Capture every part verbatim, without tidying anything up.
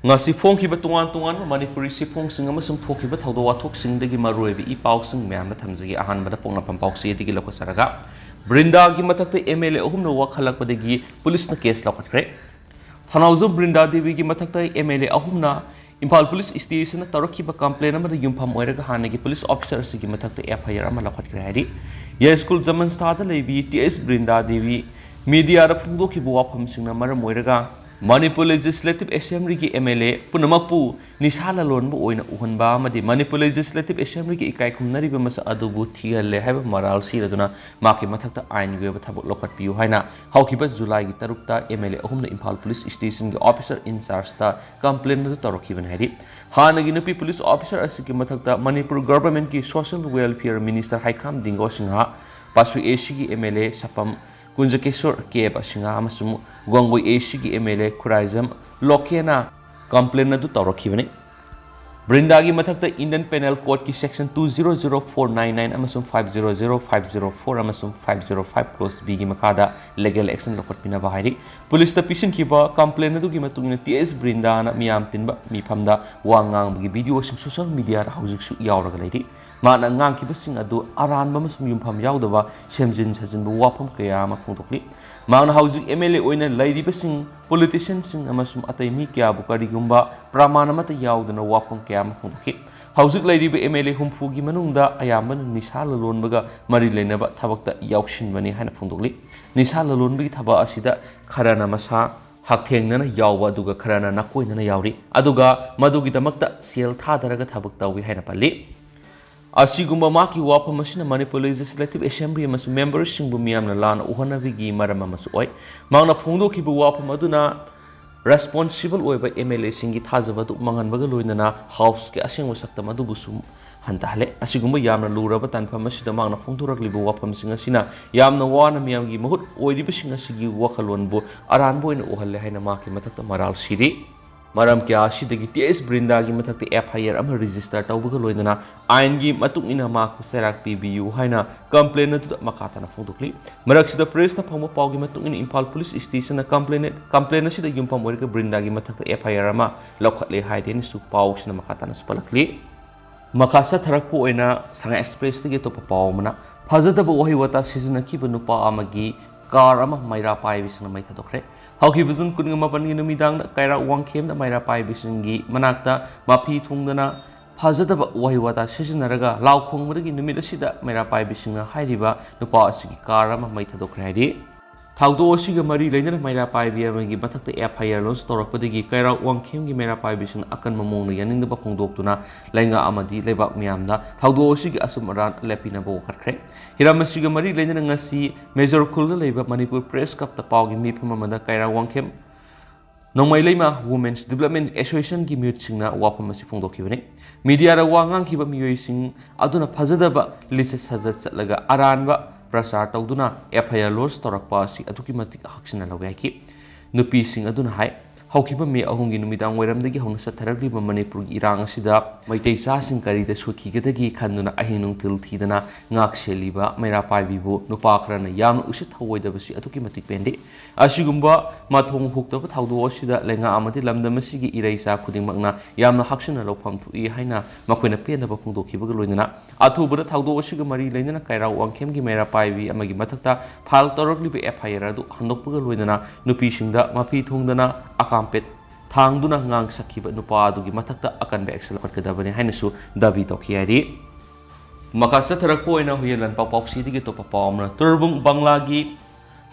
ꯉꯁꯤ ꯐꯣꯡꯈꯤꯕ ꯇꯣꯉꯥꯟ ꯇꯣꯉꯥꯟꯕ ꯃꯅꯤꯄꯨꯔꯤ ꯆꯦꯐꯣꯡꯁꯤꯡ ꯑꯃꯁꯨꯡ ꯊꯣꯛꯈꯤꯕ ꯊꯧꯗꯣꯛ ꯋꯥꯊꯣꯛꯁꯤꯡꯗꯒꯤ ꯃꯔꯨꯑꯣꯏꯕ ꯏ ꯄꯥꯎꯁꯤꯡ ꯃꯌꯥꯝꯗ ꯊꯝꯖꯒꯦ꯫ ꯑꯍꯥꯟꯕꯗ ꯄꯣꯛꯅꯐꯝ ꯄꯥꯎꯆꯦꯗꯒꯤ ꯂꯧꯈꯠꯆꯔꯒ, ꯕ꯭ꯔꯤꯟꯗꯥꯒꯤ ꯃꯊꯛꯇ ꯑꯦꯝ ꯑꯦꯜ ꯑꯦ ꯑꯍꯨꯝꯅ ꯋꯥꯈꯜꯂꯛꯄꯗꯒꯤ ꯄꯨꯂꯤꯁꯅ ꯀꯦꯁ ꯂꯧꯈꯠꯈ꯭ꯔꯦ꯫ ꯊꯧꯅꯥꯎꯖꯝ ꯕ꯭ꯔꯤꯟꯗꯥ ꯗꯦꯕꯤꯒꯤ ꯃꯊꯛꯇ ꯑꯦꯝ ꯑꯦꯜ ꯑꯦ ꯑꯍꯨꯝꯅ ꯏꯝꯐꯥꯜ ꯄꯨꯂꯤꯁ ꯁ꯭ꯇꯦꯁꯟꯗ ꯇꯧꯔꯛꯈꯤꯕ ꯀꯝꯄ꯭ꯂꯦꯟ ꯑꯃꯗ ꯌꯨꯝꯐꯝ ꯑꯣꯏꯔꯒ ꯍꯥꯟꯅꯒꯤ ꯄꯨꯂꯤꯁ ꯑꯣꯐꯤꯁꯔ ꯑꯁꯤꯒꯤ ꯃꯊꯛꯇ ꯑꯦꯐ ꯑꯥꯏ ꯑꯥꯔ ꯑꯃ ꯂꯧꯈꯠꯈ꯭ꯔꯦ ꯍꯥꯏꯔꯤ꯫ ꯌꯥꯏꯁ꯭ꯀꯨꯜ ꯖꯃꯟꯁꯊꯥꯗ ꯂꯩꯕꯤ ꯇꯤ ꯑꯦꯁ ꯕ꯭ꯔꯤꯟꯗꯥ ꯗꯦꯕꯤ ꯃꯤꯗꯤꯌꯥꯗ ꯐꯣꯡꯗꯣꯛꯈꯤꯕ ꯋꯥꯐꯝꯁꯤꯡꯅ ꯃꯔꯝ ꯑꯣꯏꯔꯒ ꯃꯅꯤꯄꯨꯔ ꯂꯦꯖꯤꯁꯂꯦꯇꯤꯚ ꯑꯦꯁꯦꯝꯕ꯭ꯂꯤꯒꯤ ꯑꯦꯝ ꯑꯦꯜ ꯑꯦ ꯄꯨꯝꯅꯃꯛꯄꯨ ꯅꯤꯁꯥ ꯂꯂꯣꯟꯕ ꯑꯣꯏꯅ ꯎꯍꯟꯕ ꯑꯃꯗꯤ ꯃꯅꯤꯄꯨꯔ ꯂꯦꯖꯤꯁꯂꯦꯇꯤꯚ ꯑꯦꯁꯦꯝꯕ꯭ꯂꯤꯒꯤ ꯏꯀꯥꯏ ꯈꯨꯝꯅꯔꯤꯕ ꯃꯁꯛ ꯑꯗꯨꯕꯨ ꯊꯤꯍꯜꯂꯦ ꯍꯥꯏꯕ ꯃꯔꯥꯜ ꯁꯤꯔꯗꯨꯅ ꯃꯍꯥꯛꯀꯤ ꯃꯊꯛꯇ ꯑꯥꯏꯟꯒꯤ ꯑꯣꯏꯕ ꯊꯕꯛ ꯂꯧꯈꯠꯄꯤꯌꯨ ꯍꯥꯏꯅ ꯍꯧꯈꯤꯕ ꯖꯨꯂꯥꯏꯒꯤ ꯇꯔꯨꯛꯇ ꯑꯦꯝ ꯑꯦꯜ ꯑꯦ ꯑꯍꯨꯝꯅ ꯏꯝꯐꯥꯜ ꯄꯨꯂꯤꯁ ꯁ꯭ꯇꯦꯁꯟꯒꯤ ꯑꯣꯐꯤꯁꯔ ꯏꯟꯆꯥꯔꯖꯇ ꯀꯝꯄ꯭ꯂꯦꯟ ꯑꯗꯨ ꯇꯧꯔꯛꯈꯤꯕꯅꯤ ꯍꯥꯏꯔꯤ꯫ ꯍꯥꯟꯅꯒꯤ ꯅꯨꯄꯤ ꯄꯨꯂꯤꯁ ꯑꯣꯐꯤꯁꯔ ꯑꯁꯤꯒꯤ ꯃꯊꯛꯇ ꯃꯅꯤꯄꯨꯔ ꯒꯚꯔꯟꯃꯦꯟꯠꯀꯤ social welfare minister Heikham Dingo Singh, ꯄꯥꯁꯨ ꯑꯦ ꯁꯤꯒꯤ M L A Sapam Kunjakeshor Keba Singh ꯑꯃꯁꯨꯡ ꯋꯥꯡꯒꯣꯏ ꯑꯦ ꯁꯤꯒꯤ ꯑꯦꯝ ꯑꯦꯜ ꯑꯦ ꯈꯨꯔꯥꯏꯖꯝ ꯂꯣꯀꯦꯅ ꯀꯝꯄ꯭ꯂꯦꯟ ꯑꯗꯨ ꯇꯧꯔꯛꯈꯤꯕꯅꯤ꯫ ꯕ꯭ꯔꯤꯟꯗꯥꯒꯤ ꯃꯊꯛꯇ ꯏꯟꯗꯤꯌꯟ ꯄꯦꯅꯦꯜ ꯀꯣꯗꯀꯤ section two zero zero four nine nine ꯑꯃꯁꯨꯡ five zero zero, five zero four ꯑꯃꯁꯨꯡ five zero five clause B ꯒꯤ ꯃꯈꯥꯗ ꯂꯤꯒꯦꯜ ꯑꯦꯛꯁꯟ ꯂꯧꯈꯠꯄꯤꯅꯕ ꯍꯥꯏꯔꯤ꯫ ꯄꯨꯂꯤꯁꯇ ꯄꯤꯁꯤꯟꯈꯤꯕ ꯀꯝꯄ꯭ꯂꯦꯟ ꯑꯗꯨꯒꯤ ꯃꯇꯨꯡ ꯏꯟꯅ ꯇꯤ ꯑꯦꯁ ꯕ꯭ꯔꯤꯟꯗꯥꯅ ꯃꯤꯌꯥꯝ ꯇꯤꯟꯕ ꯃꯤꯐꯝꯗ ꯋꯥ ꯉꯥꯡꯕꯒꯤ ꯚꯤꯗꯤꯑꯣꯁꯤꯡ ꯁꯣꯁꯤꯌꯦꯜ ꯃꯤꯗꯤꯌꯥꯗ ꯍꯧꯖꯤꯛꯁꯨ ꯌꯥꯎꯔꯒ ꯂꯩꯔꯤ꯫ ꯃꯍꯥꯛꯅ ꯉꯥꯡꯈꯤꯕꯁꯤꯡ ꯑꯗꯨ ꯑꯔꯥꯟꯕ ꯑꯃꯁꯨꯡ ꯌꯨꯝꯐꯝ ꯌꯥꯎꯗꯕ ꯁꯦꯝꯖꯤꯟ ꯁꯥꯖꯤꯟꯕ ꯋꯥꯐꯝ ꯀꯌꯥ ꯑꯃ ꯐꯣꯡꯗꯣꯛꯂꯤ꯫ ꯃꯍꯥꯛꯅ ꯍꯧꯖꯤꯛ ꯑꯦꯝ ꯑꯦꯜ ꯑꯦ ꯑꯣꯏꯅ ꯂꯩꯔꯤꯕꯁꯤꯡ, ꯄꯣꯂꯤꯇꯤꯁꯤꯌꯟꯁꯤꯡ ꯑꯃꯁꯨꯡ ꯑꯇꯩ ꯃꯤ ꯀꯌꯥꯕꯨ ꯀꯔꯤꯒꯨꯝꯕ ꯄ꯭ꯔꯃꯥꯟ ꯑꯃꯠꯇ ꯌꯥꯎꯗꯅ ꯋꯥꯐꯝ ꯀꯌꯥ ꯑꯃ ꯐꯣꯡꯗꯣꯛꯈꯤ꯫ ꯍꯧꯖꯤꯛ ꯂꯩꯔꯤꯕ ꯑꯦꯝ ꯑꯦꯜ ꯑꯦ ꯍꯨꯝꯐꯨꯒꯤ ꯃꯅꯨꯡꯗ ꯑꯌꯥꯝꯕꯅ ꯅꯤꯁꯥ ꯂꯂꯣꯟꯕꯒ ꯃꯔꯤ ꯂꯩꯅꯕ ꯊꯕꯛꯇ ꯌꯥꯎꯁꯤꯟꯕꯅꯤ ꯍꯥꯏꯅ ꯐꯣꯡꯗꯣꯛꯂꯤ꯫ ꯅꯤꯁꯥ ꯂꯂꯣꯟꯕꯒꯤ ꯊꯕꯛ ꯑꯁꯤꯗ ꯈꯔꯅ ꯃꯁꯥ ꯍꯛꯊꯦꯡꯅꯅ ꯌꯥꯎꯕ ꯑꯗꯨꯒ ꯈꯔꯅ ꯅꯥꯀꯣꯏꯅꯅ ꯌꯥꯎꯔꯤ, ꯑꯗꯨꯒ ꯃꯗꯨꯒꯤꯗꯃꯛꯇ ꯁꯦꯜ ꯊꯥꯗꯔꯒ ꯊꯕꯛ ꯇꯧꯏ ꯍꯥꯏꯅ ꯄꯜꯂꯤ꯫ ꯑꯁꯤꯒꯨꯝꯕ ꯃꯍꯥꯛꯀꯤ ꯋꯥꯐꯝ ꯑꯁꯤꯅ ꯃꯅꯤꯄꯨꯔ ꯂꯦꯖꯤꯁꯂꯦꯇꯤꯚ ꯑꯦꯁꯦꯝꯕ꯭ꯂꯤ ꯑꯃꯁꯨꯡ ꯃꯦꯝꯕꯔꯁꯤꯡꯕꯨ ꯃꯤꯌꯥꯝꯅ ꯂꯥꯟꯅ ꯎꯍꯟꯅꯕꯒꯤ ꯃꯔꯝ ꯑꯃꯁꯨ ꯑꯣꯏ꯫ ꯃꯍꯥꯛꯅ ꯐꯣꯡꯗꯣꯛꯈꯤꯕ ꯋꯥꯐꯝ ꯑꯗꯨꯅ ꯔꯦꯁꯄꯣꯟꯁꯤꯕꯜ ꯑꯣꯏꯕ ꯑꯦꯝ ꯑꯦꯜ ꯑꯦꯁꯤꯡꯒꯤ ꯊꯥꯖꯕ ꯑꯗꯨ ꯃꯥꯡꯍꯟꯕꯒ ꯂꯣꯏꯅꯅ ꯍꯥꯎꯁꯀꯤ ꯑꯁꯦꯡꯕ ꯁꯛꯇꯝ ꯑꯗꯨꯕꯨꯁꯨ ꯍꯟꯊꯍꯜꯂꯦ꯫ ꯑꯁꯤꯒꯨꯝꯕ ꯌꯥꯝꯅ ꯂꯨꯔꯕ ꯇꯥꯟꯐꯝ ꯑꯁꯤꯗ ꯃꯍꯥꯛꯅ ꯐꯣꯡꯗꯣꯔꯛꯂꯤꯕ ꯋꯥꯐꯝꯁꯤꯡ ꯑꯁꯤꯅ ꯌꯥꯝꯅ ꯋꯥꯅ ꯃꯤꯌꯥꯝꯒꯤ ꯃꯍꯨꯠ ꯑꯣꯏꯔꯤꯕꯁꯤꯡ ꯑꯁꯤꯒꯤ ꯋꯥꯈꯜꯂꯣꯟꯕꯨ ꯑꯔꯥꯟꯕ ꯑꯣꯏꯅ ꯎꯍꯜꯂꯦ ꯍꯥꯏꯅ ꯃꯍꯥꯛꯀꯤ ꯃꯊꯛꯇ ꯃꯔꯥꯜ ꯁꯤꯔꯤ꯫ ꯃꯔꯝ ꯀꯌꯥ ꯑꯁꯤꯗꯒꯤ ꯇꯤ ꯑꯦꯁ ꯕ꯭ꯔꯤꯟꯗꯥꯒꯤ ꯃꯊꯛꯇ ꯑꯦꯐ ꯑꯥꯏ ꯑꯥꯔ ꯑꯃ ꯔꯦꯖꯤꯁꯇꯔ ꯇꯧꯕꯒ ꯂꯣꯏꯅꯅ ꯑꯥꯏꯟꯒꯤ ꯃꯇꯨꯡ ꯏꯟꯅ ꯃꯍꯥꯛꯄꯨ ꯆꯩꯔꯥꯛ ꯄꯤꯕꯤꯌꯨ ꯍꯥꯏꯅ ꯀꯝꯄ꯭ꯂꯦꯟ ꯑꯗꯨꯗ ꯃꯈꯥ ꯇꯥꯅ ꯐꯣꯡꯗꯣꯛꯂꯤ꯫ ꯃꯔꯛꯁꯤꯗ ꯄ꯭ꯔꯦꯁꯅ ꯐꯪꯕ ꯄꯥꯎꯒꯤ ꯃꯇꯨꯡ ꯏꯟꯅ ꯏꯝꯐꯥꯜ ꯄꯨꯂꯤꯁ ꯁ꯭ꯇꯦꯁꯟꯅ ꯀꯝꯄ꯭ꯂꯦꯟ, ꯀꯝꯄ꯭ꯂꯦꯟ ꯑꯁꯤꯗ ꯌꯨꯝꯐꯝ ꯑꯣꯏꯔꯒ ꯕ꯭ꯔꯤꯟꯗꯥꯒꯤ ꯃꯊꯛꯇ ꯑꯦꯐ ꯑꯥꯏ ꯑꯥꯔ ꯑꯃ ꯂꯧꯈꯠꯂꯦ ꯍꯥꯏꯔꯤ ꯍꯥꯏꯅꯁꯨ ꯄꯥꯎꯁꯤꯅ ꯃꯈꯥ ꯇꯥꯅꯁꯨ ꯄꯜꯂꯛꯂꯤ꯫ ꯃꯈꯥ ꯆꯠꯊꯔꯛꯄ ꯑꯣꯏꯅ ꯁꯉꯥꯏ ꯑꯦꯛꯁꯄ꯭ꯔꯦꯁꯇꯒꯤ ꯑꯇꯣꯞꯄ ꯄꯥꯎ ꯑꯃꯅ, ꯐꯖꯗꯕ ꯋꯥꯍꯩ ꯋꯥꯇꯥ ꯁꯤꯖꯤꯟꯅꯈꯤꯕ ꯅꯨꯄꯥ ꯑꯃꯒꯤ ꯀꯥꯔ ꯑꯃ ꯃꯩꯔꯥ ꯄꯥꯏꯕꯤꯁꯤꯡꯅ ꯃꯩ ꯊꯥꯗꯣꯛꯈ꯭ꯔꯦ꯫ ꯍꯧꯈꯤꯕ ꯖꯨꯟ ꯀꯨꯟꯃꯥꯄꯟꯒꯤ ꯅꯨꯃꯤꯗꯥꯡꯗ ꯀꯩꯔꯥꯛ ꯋꯥꯡꯈꯦꯝꯗ ꯃꯩꯔꯥ ꯄꯥꯏꯕꯤꯁꯤꯡꯒꯤ ꯃꯅꯥꯛꯇ ꯃꯐꯤ ꯊꯣꯡꯗꯅ ꯐꯖꯗꯕ ꯋꯥꯍꯩ ꯋꯥꯇꯥ ꯁꯤꯖꯤꯟꯅꯔꯒ ꯂꯥꯎ ꯈꯣꯡꯕꯗꯒꯤ ꯅꯨꯃꯤꯠ ꯑꯁꯤꯗ ꯃꯩꯔꯥ ꯄꯥꯏꯕꯤꯁꯤꯡꯅ ꯍꯥꯏꯔꯤꯕ ꯅꯨꯄꯥ ꯑꯁꯤꯒꯤ ꯀꯥꯔ ꯑꯃ ꯃꯩ ꯊꯥꯗꯣꯛꯈ꯭ꯔꯦ ꯍꯥꯏꯔꯤ꯫ ꯊꯧꯗꯣꯛ ꯑꯁꯤꯒ ꯃꯔꯤ ꯂꯩꯅꯅ ꯃꯩꯔꯥ ꯄꯥꯏꯕꯤ ꯑꯃꯒꯤ ꯃꯊꯛꯇ ꯑꯦꯐ ꯑꯥꯏ ꯑꯥꯔ ꯂꯣꯟꯁ ꯇꯧꯔꯛꯄꯗꯒꯤ ꯀꯩꯔꯥꯛ ꯋꯥꯡꯈꯦꯝꯒꯤ ꯃꯩꯔꯥ ꯄꯥꯏꯕꯤꯁꯤꯡꯅ ꯑꯀꯟꯕ ꯃꯑꯣꯡꯗ ꯌꯥꯅꯤꯡꯗꯕ ꯐꯣꯡꯗꯣꯛꯇꯨꯅ ꯂꯩꯉꯥꯛ ꯑꯃꯗꯤ ꯂꯩꯕꯥꯛ ꯃꯤꯌꯥꯝꯗ ꯊꯧꯗꯣꯛ ꯑꯁꯤꯒꯤ ꯑꯆꯨꯝ ꯑꯔꯥꯟ ꯂꯦꯞꯄꯤꯅꯕ ꯋꯥꯀꯠꯈ꯭ꯔꯦ꯫ ꯍꯤꯔꯝ ꯑꯁꯤꯒ ꯃꯔꯤ ꯂꯩꯅꯅ ꯉꯁꯤ ꯃꯦꯖꯣꯔ ꯈꯨꯜꯗ ꯂꯩꯕ ꯃꯅꯤꯄꯨꯔ ꯄ꯭ꯔꯦꯁ ꯀ꯭ꯂꯕꯇ ꯄꯥꯎꯒꯤ ꯃꯤꯐꯝ ꯑꯃꯗ ꯀꯩꯔꯥꯛ ꯋꯥꯡꯈꯦꯝ ꯅꯣꯡꯃꯩ ꯂꯩꯃ ꯋꯨꯃꯦꯟꯁ ꯗꯤꯕꯂꯞꯃꯦꯟ ꯑꯦꯁꯣꯁꯤꯌꯦꯁꯟꯒꯤ ꯃꯤꯍꯨꯠꯁꯤꯡꯅ ꯋꯥꯐꯝ ꯑꯁꯤ ꯐꯣꯡꯗꯣꯛꯈꯤꯕꯅꯤ꯫ ꯃꯤꯗꯤꯌꯥꯗ ꯋꯥ ꯉꯥꯡꯈꯤꯕ ꯃꯤꯑꯣꯏꯁꯤꯡ ꯑꯗꯨꯅ ꯐꯖꯗꯕ ꯂꯤꯆꯠ ꯁꯥꯖꯠ ꯆꯠꯂꯒ ꯑꯔꯥꯟꯕ ꯄ꯭ꯔꯆꯥꯔ ꯇꯧꯗꯨꯅ ꯑꯦꯐ ꯑꯥꯏ ꯑꯥꯔ ꯂꯣꯟꯁ ꯇꯧꯔꯛꯄ ꯑꯁꯤ ꯑꯗꯨꯛꯀꯤ ꯃꯇꯤꯛ ꯍꯛꯆꯤꯟꯅ ꯂꯧꯏ ꯍꯥꯏꯈꯤ꯫ ꯅꯨꯄꯤꯁꯤꯡ ꯑꯗꯨꯅ ꯍꯥꯏ, ꯍꯧꯈꯤꯕ ꯃꯦ ꯑꯍꯨꯝꯒꯤ ꯅꯨꯃꯤꯗꯥꯡ ꯋꯥꯏꯔꯝꯗꯒꯤ ꯍꯧꯅ ꯆꯠꯊꯔꯛꯂꯤꯕ ꯃꯅꯤꯄꯨꯔꯒꯤ ꯏꯔꯥꯡ ꯑꯁꯤꯗ ꯃꯩꯇꯩ ꯆꯥꯁꯤꯡ ꯀꯔꯤꯗ ꯁꯣꯏꯈꯤꯒꯗꯒꯦ ꯈꯟꯗꯨꯅ ꯑꯍꯤꯡ ꯅꯨꯡꯊꯤꯜ ꯊꯤꯗꯅ ꯉꯥꯛ ꯁꯦꯜꯂꯤꯕ ꯃꯩꯔꯥ ꯄꯥꯏꯕꯤꯕꯨ ꯅꯨꯄꯥ ꯈꯔꯅ ꯌꯥꯝꯅ ꯎꯁꯤꯠ ꯊꯧꯑꯣꯏꯗꯕꯁꯤ ꯑꯗꯨꯛꯀꯤ ꯃꯇꯤꯛ ꯄꯦꯟꯗꯦ꯫ ꯑꯁꯤꯒꯨꯝꯕ ꯃꯊꯣꯡ ꯍꯨꯛꯇꯕ ꯊꯧꯗꯣꯛ ꯑꯁꯤꯗ ꯂꯩꯉꯥꯛ ꯑꯃꯗꯤ ꯂꯝꯗꯝ ꯑꯁꯤꯒꯤ ꯏꯔꯩꯆꯥ ꯈꯨꯗꯤꯡꯃꯛꯅ ꯌꯥꯝꯅ ꯍꯛꯆꯤꯟꯅ ꯂꯧꯐꯝ ꯊꯣꯛꯏ ꯍꯥꯏꯅ ꯃꯈꯣꯏꯅ ꯄꯦꯟꯗꯕ ꯐꯣꯡꯗꯣꯛꯈꯤꯕꯒ ꯂꯣꯏꯅꯅ ꯑꯊꯨꯕꯗ ꯊꯧꯗꯣꯛ ꯑꯁꯤꯒ ꯃꯔꯤ ꯂꯩꯅꯅ ꯀꯩꯔꯥꯎ ꯋꯥꯡꯈꯦꯝꯒꯤ ꯃꯩꯔꯥ ꯄꯥꯏꯕꯤ ꯑꯃꯒꯤ ꯃꯊꯛꯇ ꯐꯥꯏꯜ ꯇꯧꯔꯛꯂꯤꯕ ꯑꯦꯐ ꯑꯥꯏ ꯑꯥꯔ ꯑꯗꯨ ꯍꯟꯗꯣꯛꯄꯒ ꯂꯣꯏꯅꯅ ꯅꯨꯄꯤꯁꯤꯡꯗ ꯃꯐꯤ ꯊꯣꯡꯗꯅ ꯑꯀꯥꯝꯄꯦꯠ ꯊꯥꯡꯗꯨꯅ ꯉꯥꯡ ꯁꯛꯈꯤꯕ ꯅꯨꯄꯥ ꯑꯗꯨꯒꯤ ꯃꯊꯛꯇ ꯑꯀꯟꯕ action ꯂꯧꯈꯠꯀꯗꯕꯅꯤ ꯍꯥꯏꯅꯁꯨ ꯗꯥꯕꯤ ꯇꯧꯈꯤ ꯍꯥꯏꯔꯤ꯫ ꯃꯈꯥ ꯆꯠꯊꯔꯛꯄ ꯑꯣꯏꯅ ꯍꯨꯏꯌꯦꯟ ꯂꯥꯟꯄꯥꯎ ꯄꯥꯎꯆꯦꯗꯒꯤ ꯑꯇꯣꯞꯄ ꯄꯥꯎ ꯑꯃꯅ, ꯇꯨꯔꯕꯨꯡ ꯕꯪꯂꯥꯒꯤ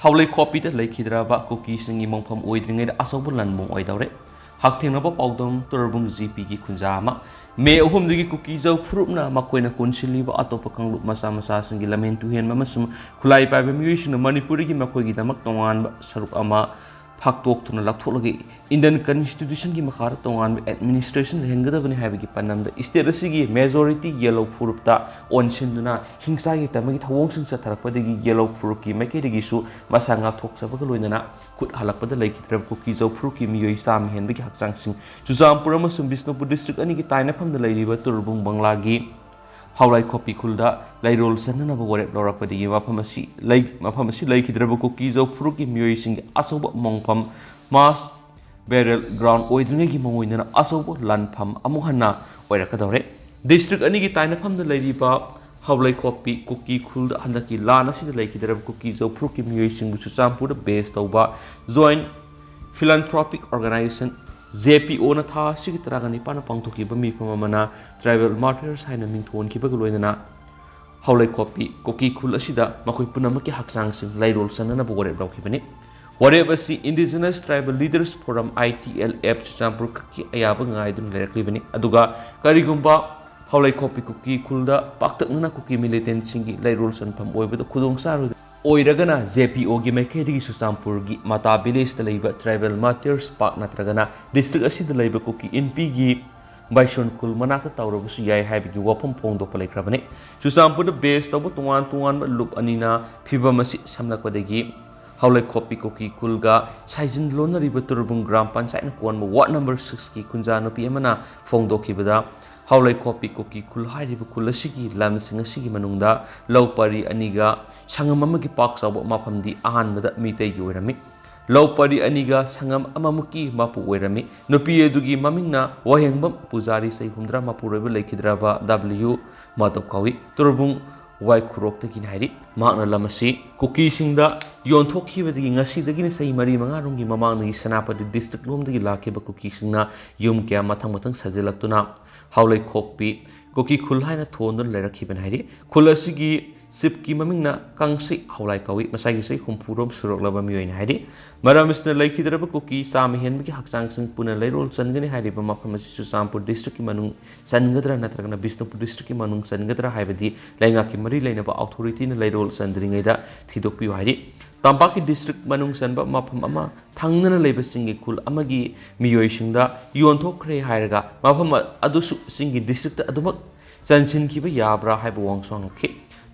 ꯍꯥꯎꯂꯩꯈꯣꯛꯄꯤꯗ ꯂꯩꯈꯤꯗ꯭ꯔꯕ ꯀꯨꯀꯤꯁꯤꯡꯒꯤ ꯃꯣꯡꯐꯝ ꯑꯣꯏꯗ꯭ꯔꯤꯉꯩꯗ ꯑꯆꯧꯕ ꯂꯥꯟꯕꯨꯡ ꯑꯣꯏꯗꯧꯔꯦ꯫ ꯍꯛꯊꯦꯡꯅꯕ ꯄꯥꯎꯗꯝ, ꯇꯨꯔꯕꯨꯡ ꯖꯤ ꯄꯤꯒꯤ ꯈꯨꯟꯖꯥ ꯑꯃ꯫ ꯃꯦ ꯑꯍꯨꯝꯗꯒꯤ ꯀꯨꯀꯤꯖꯧ ꯐꯨꯔꯨꯞꯅ ꯃꯈꯣꯏꯅ ꯀꯣꯟꯁꯤꯜꯂꯤꯕ ꯑꯇꯣꯞꯄ ꯀꯥꯡꯂꯨꯞ ꯃꯆꯥ ꯃꯆꯥꯁꯤꯡꯒꯤ ꯂꯝꯍꯦꯟ ꯇꯨꯍꯦꯟꯕ ꯑꯃꯁꯨꯡ ꯈꯨꯠꯂꯥꯏ ꯄꯥꯏꯕ ꯃꯤꯑꯣꯏꯁꯤꯡꯅ ꯃꯅꯤꯄꯨꯔꯗꯒꯤ ꯃꯈꯣꯏꯒꯤꯗꯃꯛ ꯇꯣꯉꯥꯟꯕ ꯁꯔꯨꯛ ꯑꯃ ꯐꯥꯛꯇꯣꯛꯇꯨꯅ ꯂꯧꯊꯣꯛꯂꯒ ꯏꯟꯗꯤꯌꯟ ꯀꯟꯁꯇꯤꯇ꯭ꯌꯨꯁꯟꯒꯤ ꯃꯈꯥꯗ ꯇꯣꯉꯥꯟꯕ ꯑꯦꯗꯃꯤꯅꯤꯁꯇ꯭ꯔꯦꯁꯟ ꯂꯩꯍꯟꯒꯗꯕꯅꯤ ꯍꯥꯏꯕꯒꯤ ꯄꯥꯟꯗꯝꯗ ꯁ꯭ꯇꯦꯠ ꯑꯁꯤꯒꯤ ꯃꯦꯖꯣꯔꯤꯇꯤ ꯌꯦꯂꯣ ꯐꯨꯔꯨꯞꯇ ꯑꯣꯟꯁꯤꯟꯗꯨꯅ ꯍꯤꯡꯁꯥꯒꯤ ꯇꯝꯕꯒꯤ ꯊꯧꯑꯣꯡꯁꯤꯡ ꯆꯠꯊꯔꯛꯄꯗꯒꯤ ꯌꯦꯂꯣ ꯐꯨꯔꯨꯞꯀꯤ ꯃꯥꯏꯀꯩꯗꯒꯤꯁꯨ ꯃꯁꯥ ꯉꯥꯛꯊꯣꯛꯆꯕꯒ ꯂꯣꯏꯅꯅ ꯈꯨꯠ ꯍꯜꯂꯛꯄꯗ ꯂꯩꯈꯤꯗ꯭ꯔꯕ ꯀꯨꯀꯤ ꯖꯧ ꯐꯨꯔꯨꯞꯀꯤ ꯃꯤꯑꯣꯏ ꯆꯥꯝꯃ ꯍꯦꯟꯕꯒꯤ ꯍꯛꯆꯥꯡꯁꯤꯡ ꯆꯨꯔꯆꯥꯟꯄꯨꯔ ꯑꯃꯁꯨꯡ ꯕꯤꯁꯅꯨꯄꯨꯔ ꯗꯤꯁꯇ꯭ꯔꯤꯛ ꯑꯅꯤꯒꯤ ꯇꯥꯏꯅꯐꯝꯗ ꯂꯩꯔꯤꯕ ꯇꯨꯔꯕꯨꯡ ꯕꯪꯂꯥꯒꯤ ꯍꯥꯎꯂꯥꯏꯈꯣꯛꯄꯤ ꯈꯨꯜꯗ ꯂꯩꯔꯣꯜ ꯆꯟꯅꯅꯕ ꯋꯥꯔꯦꯞ ꯂꯧꯔꯛꯄꯗꯒꯤ ꯃꯐꯝ ꯑꯁꯤ ꯂꯩ-, ꯃꯐꯝ ꯑꯁꯤ ꯂꯩꯈꯤꯗ꯭ꯔꯕ ꯀꯨꯀꯤ ꯖꯧ ꯐꯨꯔꯨꯞꯀꯤ ꯃꯤꯑꯣꯏꯁꯤꯡꯒꯤ ꯑꯆꯧꯕ ꯃꯣꯡꯐꯝ, ꯃꯥꯁ ꯕꯦꯔꯦꯜ ꯒ꯭ꯔꯥꯎꯟ ꯑꯣꯏꯗ꯭ꯔꯤꯉꯩꯒꯤ ꯃꯑꯣꯡ ꯑꯣꯏꯅ ꯑꯆꯧꯕ ꯂꯥꯟꯐꯝ ꯑꯃꯨꯛ ꯍꯟꯅ ꯑꯣꯏꯔꯛꯀꯗꯧꯔꯦ꯫ ꯗꯤꯁꯇ꯭ꯔꯤꯛ ꯑꯅꯤꯒꯤ ꯇꯥꯏꯅꯐꯝꯗ ꯂꯩꯔꯤꯕ ꯍꯥꯎꯂꯩꯈꯣꯛꯄꯤ ꯀꯨꯀꯤ ꯈꯨꯜꯗ ꯍꯟꯗꯛꯀꯤ ꯂꯥꯟ ꯑꯁꯤꯗ ꯂꯩꯈꯤꯗ꯭ꯔꯕ ꯀꯨꯀꯤ ꯖꯧ ꯐꯨꯔꯨꯞꯀꯤ ꯃꯤꯑꯣꯏꯁꯤꯡꯕꯨ ꯆꯨꯔꯆꯥꯟꯄꯨꯔꯗ ꯕꯦꯁ ꯇꯧꯕ ꯖꯣꯏꯟ ꯐꯤꯂꯥꯟꯊ꯭ꯔꯣꯄꯤꯛ ꯑꯣꯔꯒꯅꯥꯏꯖꯦꯁꯟ, ꯖꯦ ꯄꯤ ꯑꯣꯅ ꯊꯥ ꯑꯁꯤꯒꯤ ꯇꯔꯥꯒ ꯅꯤꯄꯥꯟꯗ ꯄꯥꯡꯊꯣꯛꯈꯤꯕ ꯃꯤꯐꯝ ꯑꯃꯅ ꯇ꯭ꯔꯥꯏꯕꯦꯜ ꯃꯥꯔꯇꯤꯌꯔꯁ ꯍꯥꯏꯅ ꯃꯤꯡꯊꯣꯟꯈꯤꯕꯒ ꯂꯣꯏꯅꯅ ꯍꯥꯎꯂꯩꯈꯣꯛꯄꯤ ꯀꯨꯀꯤ ꯈꯨꯜ ꯑꯁꯤꯗ ꯃꯈꯣꯏ ꯄꯨꯝꯅꯃꯛꯀꯤ ꯍꯛꯆꯥꯡꯁꯤꯡ ꯂꯩꯔꯣꯜ ꯆꯟꯅꯅꯕ ꯋꯥꯔꯦꯞ ꯂꯧꯈꯤꯕꯅꯤ꯫ ꯋꯥꯔꯦꯞ ꯑꯁꯤ Indigenous Tribal Leaders Forum, I T L F, Churachandpur ꯈꯛꯀꯤ ꯑꯌꯥꯕ ꯉꯥꯏꯗꯨꯅ ꯂꯩꯔꯛꯂꯤꯕꯅꯤ꯫ ꯑꯗꯨꯒ ꯀꯔꯤꯒꯨꯝꯕ ꯍꯥꯎꯂꯩꯈꯣꯛꯄꯤ ꯀꯨꯀꯤ ꯈꯨꯜꯗ ꯄꯥꯛꯇꯛꯅꯅ ꯀꯨꯀꯤ ꯃꯤꯂꯤꯇꯦꯟꯠꯁꯤꯡꯒꯤ ꯂꯩꯔꯣꯜ ꯆꯟꯐꯝ ꯑꯣꯏꯕꯗ ꯈꯨꯗꯣꯡ ꯆꯥꯔꯣꯏꯗ ꯑꯣꯏꯔꯒꯅ, ꯖꯦ ꯄꯤ ꯑꯣꯒꯤ ꯃꯥꯏꯀꯩꯗꯒꯤ ꯆꯨꯔꯆꯥꯟꯄꯨꯔꯒꯤ ꯃꯇꯥ ꯚꯤꯂꯦꯖꯇ ꯂꯩꯕ ꯇ꯭ꯔꯥꯏꯕꯦꯜ ꯃꯥꯔꯇꯤꯌꯔꯁ ꯄꯥꯔꯛ ꯅꯠꯇ꯭ꯔꯒꯅ ꯗꯤꯁꯇ꯭ꯔꯤꯛ ꯑꯁꯤꯗ ꯂꯩꯕ ꯀꯨꯀꯤ ꯏꯟꯄꯤꯒꯤ ꯕꯥꯏꯁꯣꯟ ꯈꯨꯜ ꯃꯅꯥꯛꯇ ꯇꯧꯔꯕꯁꯨ ꯌꯥꯏ ꯍꯥꯏꯕꯒꯤ ꯋꯥꯐꯝ ꯐꯣꯡꯗꯣꯛꯄ ꯂꯩꯈ꯭ꯔꯕꯅꯤ꯫ ꯆꯨꯔꯆꯥꯟꯄꯨꯔꯗ ꯕꯦꯁ ꯇꯧꯕ ꯇꯣꯉꯥꯟ ꯇꯣꯉꯥꯟꯕ ꯂꯨꯞ ꯑꯅꯤꯅ ꯐꯤꯕꯝ ꯑꯁꯤ ꯁꯝꯂꯛꯄꯗꯒꯤ ꯍꯥꯎꯂꯩꯈꯣꯛꯄꯤ ꯀꯨꯀꯤ ꯈꯨꯜꯒ ꯁꯥꯏꯖꯤꯟ ꯂꯣꯟꯅꯔꯤꯕ ꯇꯨꯔꯕꯨꯡ ꯒ꯭ꯔꯥꯝ ꯄꯟꯆꯥꯌꯠꯅ ꯀꯣꯟꯕ ꯋꯥꯔꯗ ꯅꯝꯕꯔ ꯁꯤꯛꯁꯀꯤ ꯈꯨꯟꯖꯥ ꯅꯨꯄꯤ ꯑꯃꯅ ꯐꯣꯡꯗꯣꯛꯈꯤꯕꯗ, ꯍꯥꯎꯂꯩꯈꯣꯛꯄꯤ ꯀꯨꯀꯤ ꯈꯨꯜ ꯍꯥꯏꯔꯤꯕ ꯈꯨꯜ ꯑꯁꯤꯒꯤ ꯂꯝꯁꯤꯡ ꯑꯁꯤꯒꯤ ꯃꯅꯨꯡꯗ ꯂꯧ ꯄꯔꯤ ꯑꯅꯤꯒ ꯁꯪꯉꯝ ꯑꯃꯒꯤ ꯄꯥꯛ ꯆꯥꯎꯕ ꯃꯐꯝꯗꯤ ꯑꯍꯥꯟꯕꯗ ꯃꯤꯇꯩꯒꯤ ꯑꯣꯏꯔꯝꯃꯤ꯫ ꯂꯧ ꯄꯔꯤ ꯑꯅꯤꯒ ꯁꯪꯉꯝ ꯑꯃꯃꯨꯛꯀꯤ ꯃꯄꯨ ꯑꯣꯏꯔꯝꯃꯤ꯫ ꯅꯨꯄꯤ ꯑꯗꯨꯒꯤ ꯃꯃꯤꯡꯅ ꯋꯥꯍꯦꯡꯕꯝ ꯄꯨꯖꯥꯔꯤ, ꯆꯍꯤ ꯍꯨꯝꯗ꯭ꯔꯥ ꯃꯄꯨꯔꯣꯏꯕ ꯂꯩꯈꯤꯗ꯭ꯔꯕ ꯗꯕ꯭ꯂꯤꯌꯨ ꯃꯥꯙꯕ ꯀꯧꯏ꯫ ꯇꯨꯔꯕꯨꯡ ꯋꯥꯏꯈꯨꯔꯣꯛꯇꯒꯤꯅꯤ ꯍꯥꯏꯔꯤ꯫ ꯃꯍꯥꯛꯅ ꯂꯝ ꯑꯁꯤ ꯀꯨꯀꯤꯁꯤꯡꯗ ꯌꯣꯟꯊꯣꯛꯈꯤꯕꯗꯒꯤ ꯉꯁꯤꯗꯒꯤꯅ ꯆꯍꯤ ꯃꯔꯤ ꯃꯉꯥ ꯔꯣꯝꯒꯤ ꯃꯃꯥꯡꯗꯒꯤ ꯁꯦꯅꯥꯄꯇꯤ ꯗꯤꯁꯇ꯭ꯔꯤꯛ ꯂꯣꯝꯗꯒꯤ ꯂꯥꯛꯈꯤꯕ ꯀꯨꯀꯤꯁꯤꯡꯅ ꯌꯨꯝ ꯀꯌꯥ ꯃꯊꯪ ꯃꯊꯪ ꯁꯥꯖꯤꯜꯂꯛꯇꯨꯅ ꯍꯥꯎꯂꯩꯈꯣꯛꯄꯤ ꯀꯨꯀꯤ ꯈꯨꯜ ꯍꯥꯏꯅ ꯊꯣꯟꯗꯨꯅ ꯂꯩꯔꯛꯈꯤꯕꯅꯤ ꯍꯥꯏꯔꯤ꯫ ꯈꯨꯜ ꯑꯁꯤꯒꯤ ꯆꯤꯐꯀꯤ ꯃꯃꯤꯡꯅ ꯀꯥꯡꯁꯩ ꯍꯥꯎꯂꯥꯏ ꯀꯧꯏ꯫ ꯃꯁꯥꯒꯤ ꯆꯍꯤ ꯍꯨꯝꯐꯨꯔꯣꯝ ꯁꯨꯔꯛꯂꯕ ꯃꯤꯑꯣꯏꯅꯤ ꯍꯥꯏꯔꯤ꯫ ꯃꯔꯝ ꯑꯁꯤꯅ ꯂꯩꯈꯤꯗ꯭ꯔꯕ ꯀꯨꯀꯤ ꯆꯥꯝꯃ ꯍꯦꯟꯕꯒꯤ ꯍꯛꯆꯥꯡꯁꯤꯡ ꯄꯨꯟꯅ ꯂꯩꯔꯣꯜ ꯆꯟꯒꯅꯤ ꯍꯥꯏꯔꯤꯕ ꯃꯐꯝ ꯑꯁꯤ ꯆꯨꯔꯆꯥꯟꯄꯨꯔ ꯗꯤꯁꯇ꯭ꯔꯤꯛꯀꯤ ꯃꯅꯨꯡ ꯆꯟꯒꯗ꯭ꯔꯥ ꯅꯠꯇ꯭ꯔꯒꯅ ꯕꯤꯁꯅꯨꯄꯨꯔ ꯗꯤꯁꯇ꯭ꯔꯤꯛꯀꯤ ꯃꯅꯨꯡ ꯆꯟꯒꯗ꯭ꯔꯥ ꯍꯥꯏꯕꯗꯤ ꯂꯩꯉꯥꯛꯀꯤ ꯃꯔꯤ ꯂꯩꯅꯕ ꯑꯣꯊꯣꯔꯤꯇꯤꯅ ꯂꯩꯔꯣꯜ ꯆꯟꯗ꯭ꯔꯤꯉꯩꯗ ꯊꯤꯗꯣꯛꯄꯤꯌꯨ ꯍꯥꯏꯔꯤ꯫ ꯇꯝꯄꯥꯛꯀꯤ district ꯃꯅꯨꯡ ꯆꯟꯕ ꯃꯐꯝ ꯑꯃ ꯊꯪꯅꯅ ꯂꯩꯕ ꯆꯤꯡꯒꯤ ꯈꯨꯜ ꯑꯃꯒꯤ ꯃꯤꯑꯣꯏꯁꯤꯡꯗ ꯌꯣꯟꯊꯣꯛꯈ꯭ꯔꯦ ꯍꯥꯏꯔꯒ ꯃꯐꯝ ꯑꯗꯨꯁꯨ ꯆꯤꯡꯒꯤ district ꯑꯗꯨꯃꯛ ꯆꯟꯁꯤꯟꯈꯤꯕ ꯌꯥꯕ꯭ꯔꯥ ꯍꯥꯏꯕ ꯋꯥꯍꯪꯁꯨ ꯍꯪꯂꯛꯈꯤ꯫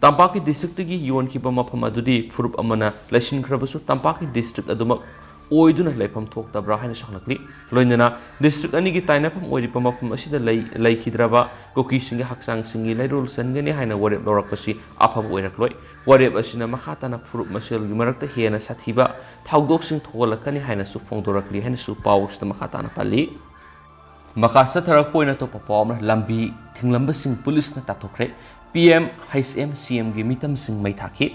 ꯇꯝꯄꯥꯛꯀꯤ district ꯀꯤ ꯌꯣꯟꯈꯤꯕ ꯃꯐꯝ ꯑꯗꯨꯗꯤ ꯐꯨꯔꯨꯞ ꯑꯃꯅ ꯂꯩꯁꯤꯟꯈ꯭ꯔꯕꯁꯨ ꯇꯝꯄꯥꯛꯀꯤ district ꯑꯗꯨꯃꯛ ꯑꯣꯏꯗꯨꯅ ꯂꯩꯐꯝ ꯊꯣꯛꯇꯕ꯭ꯔꯥ ꯍꯥꯏꯅꯁꯨ ꯍꯪꯂꯛꯂꯤ꯫ ꯂꯣꯏꯅꯅ district ꯑꯅꯤꯒꯤ ꯇꯥꯏꯅꯐꯝ ꯑꯣꯏꯔꯤꯕ ꯃꯐꯝ ꯑꯁꯤꯗ ꯂꯩ-, ꯂꯩꯈꯤꯗ꯭ꯔꯕ ꯀꯨꯀꯤꯁꯤꯡꯒꯤ ꯍꯛꯆꯥꯡꯁꯤꯡꯒꯤ ꯂꯩꯔꯣꯜ ꯆꯟꯒꯅꯤ ꯍꯥꯏꯅ ꯋꯥꯔꯦꯞ ꯂꯧꯔꯛꯄꯁꯤ ꯑꯐꯕ ꯑꯣꯏꯔꯛꯂꯣꯏ꯫ ꯋꯥꯔꯦꯞ ꯑꯁꯤꯅ ꯃꯈꯥ ꯇꯥꯅ ꯐꯨꯔꯨꯞ ꯃꯁꯦꯜꯒꯤ ꯃꯔꯛꯇ ꯍꯦꯟꯅ ꯁꯥꯊꯤꯕ ꯊꯧꯗꯣꯛꯁꯤꯡ ꯊꯣꯛꯍꯜꯂꯛꯀꯅꯤ ꯍꯥꯏꯅꯁꯨ ꯐꯣꯡꯗꯣꯔꯛꯂꯤ ꯍꯥꯏꯅꯁꯨ ꯄꯥꯎ ꯑꯁꯤꯗ ꯃꯈꯥ ꯇꯥꯅ ꯄꯜꯂꯤ꯫ ꯃꯈꯥ ꯆꯠꯊꯔꯛꯄ ꯑꯣꯏꯅ ꯑꯇꯣꯞꯄ ꯄꯥꯎ ꯑꯃꯅ, ꯂꯝꯕꯤ ꯊꯤꯡꯂꯝꯕꯁꯤꯡ ꯄꯨꯂꯤꯁꯅ ꯇꯥꯟꯊꯣꯛꯈ꯭ꯔꯦ꯫ P M H M C ꯑꯦꯝꯒꯤ ꯃꯤꯇꯝꯁꯤꯡ ꯃꯩ ꯊꯥꯈꯤ꯫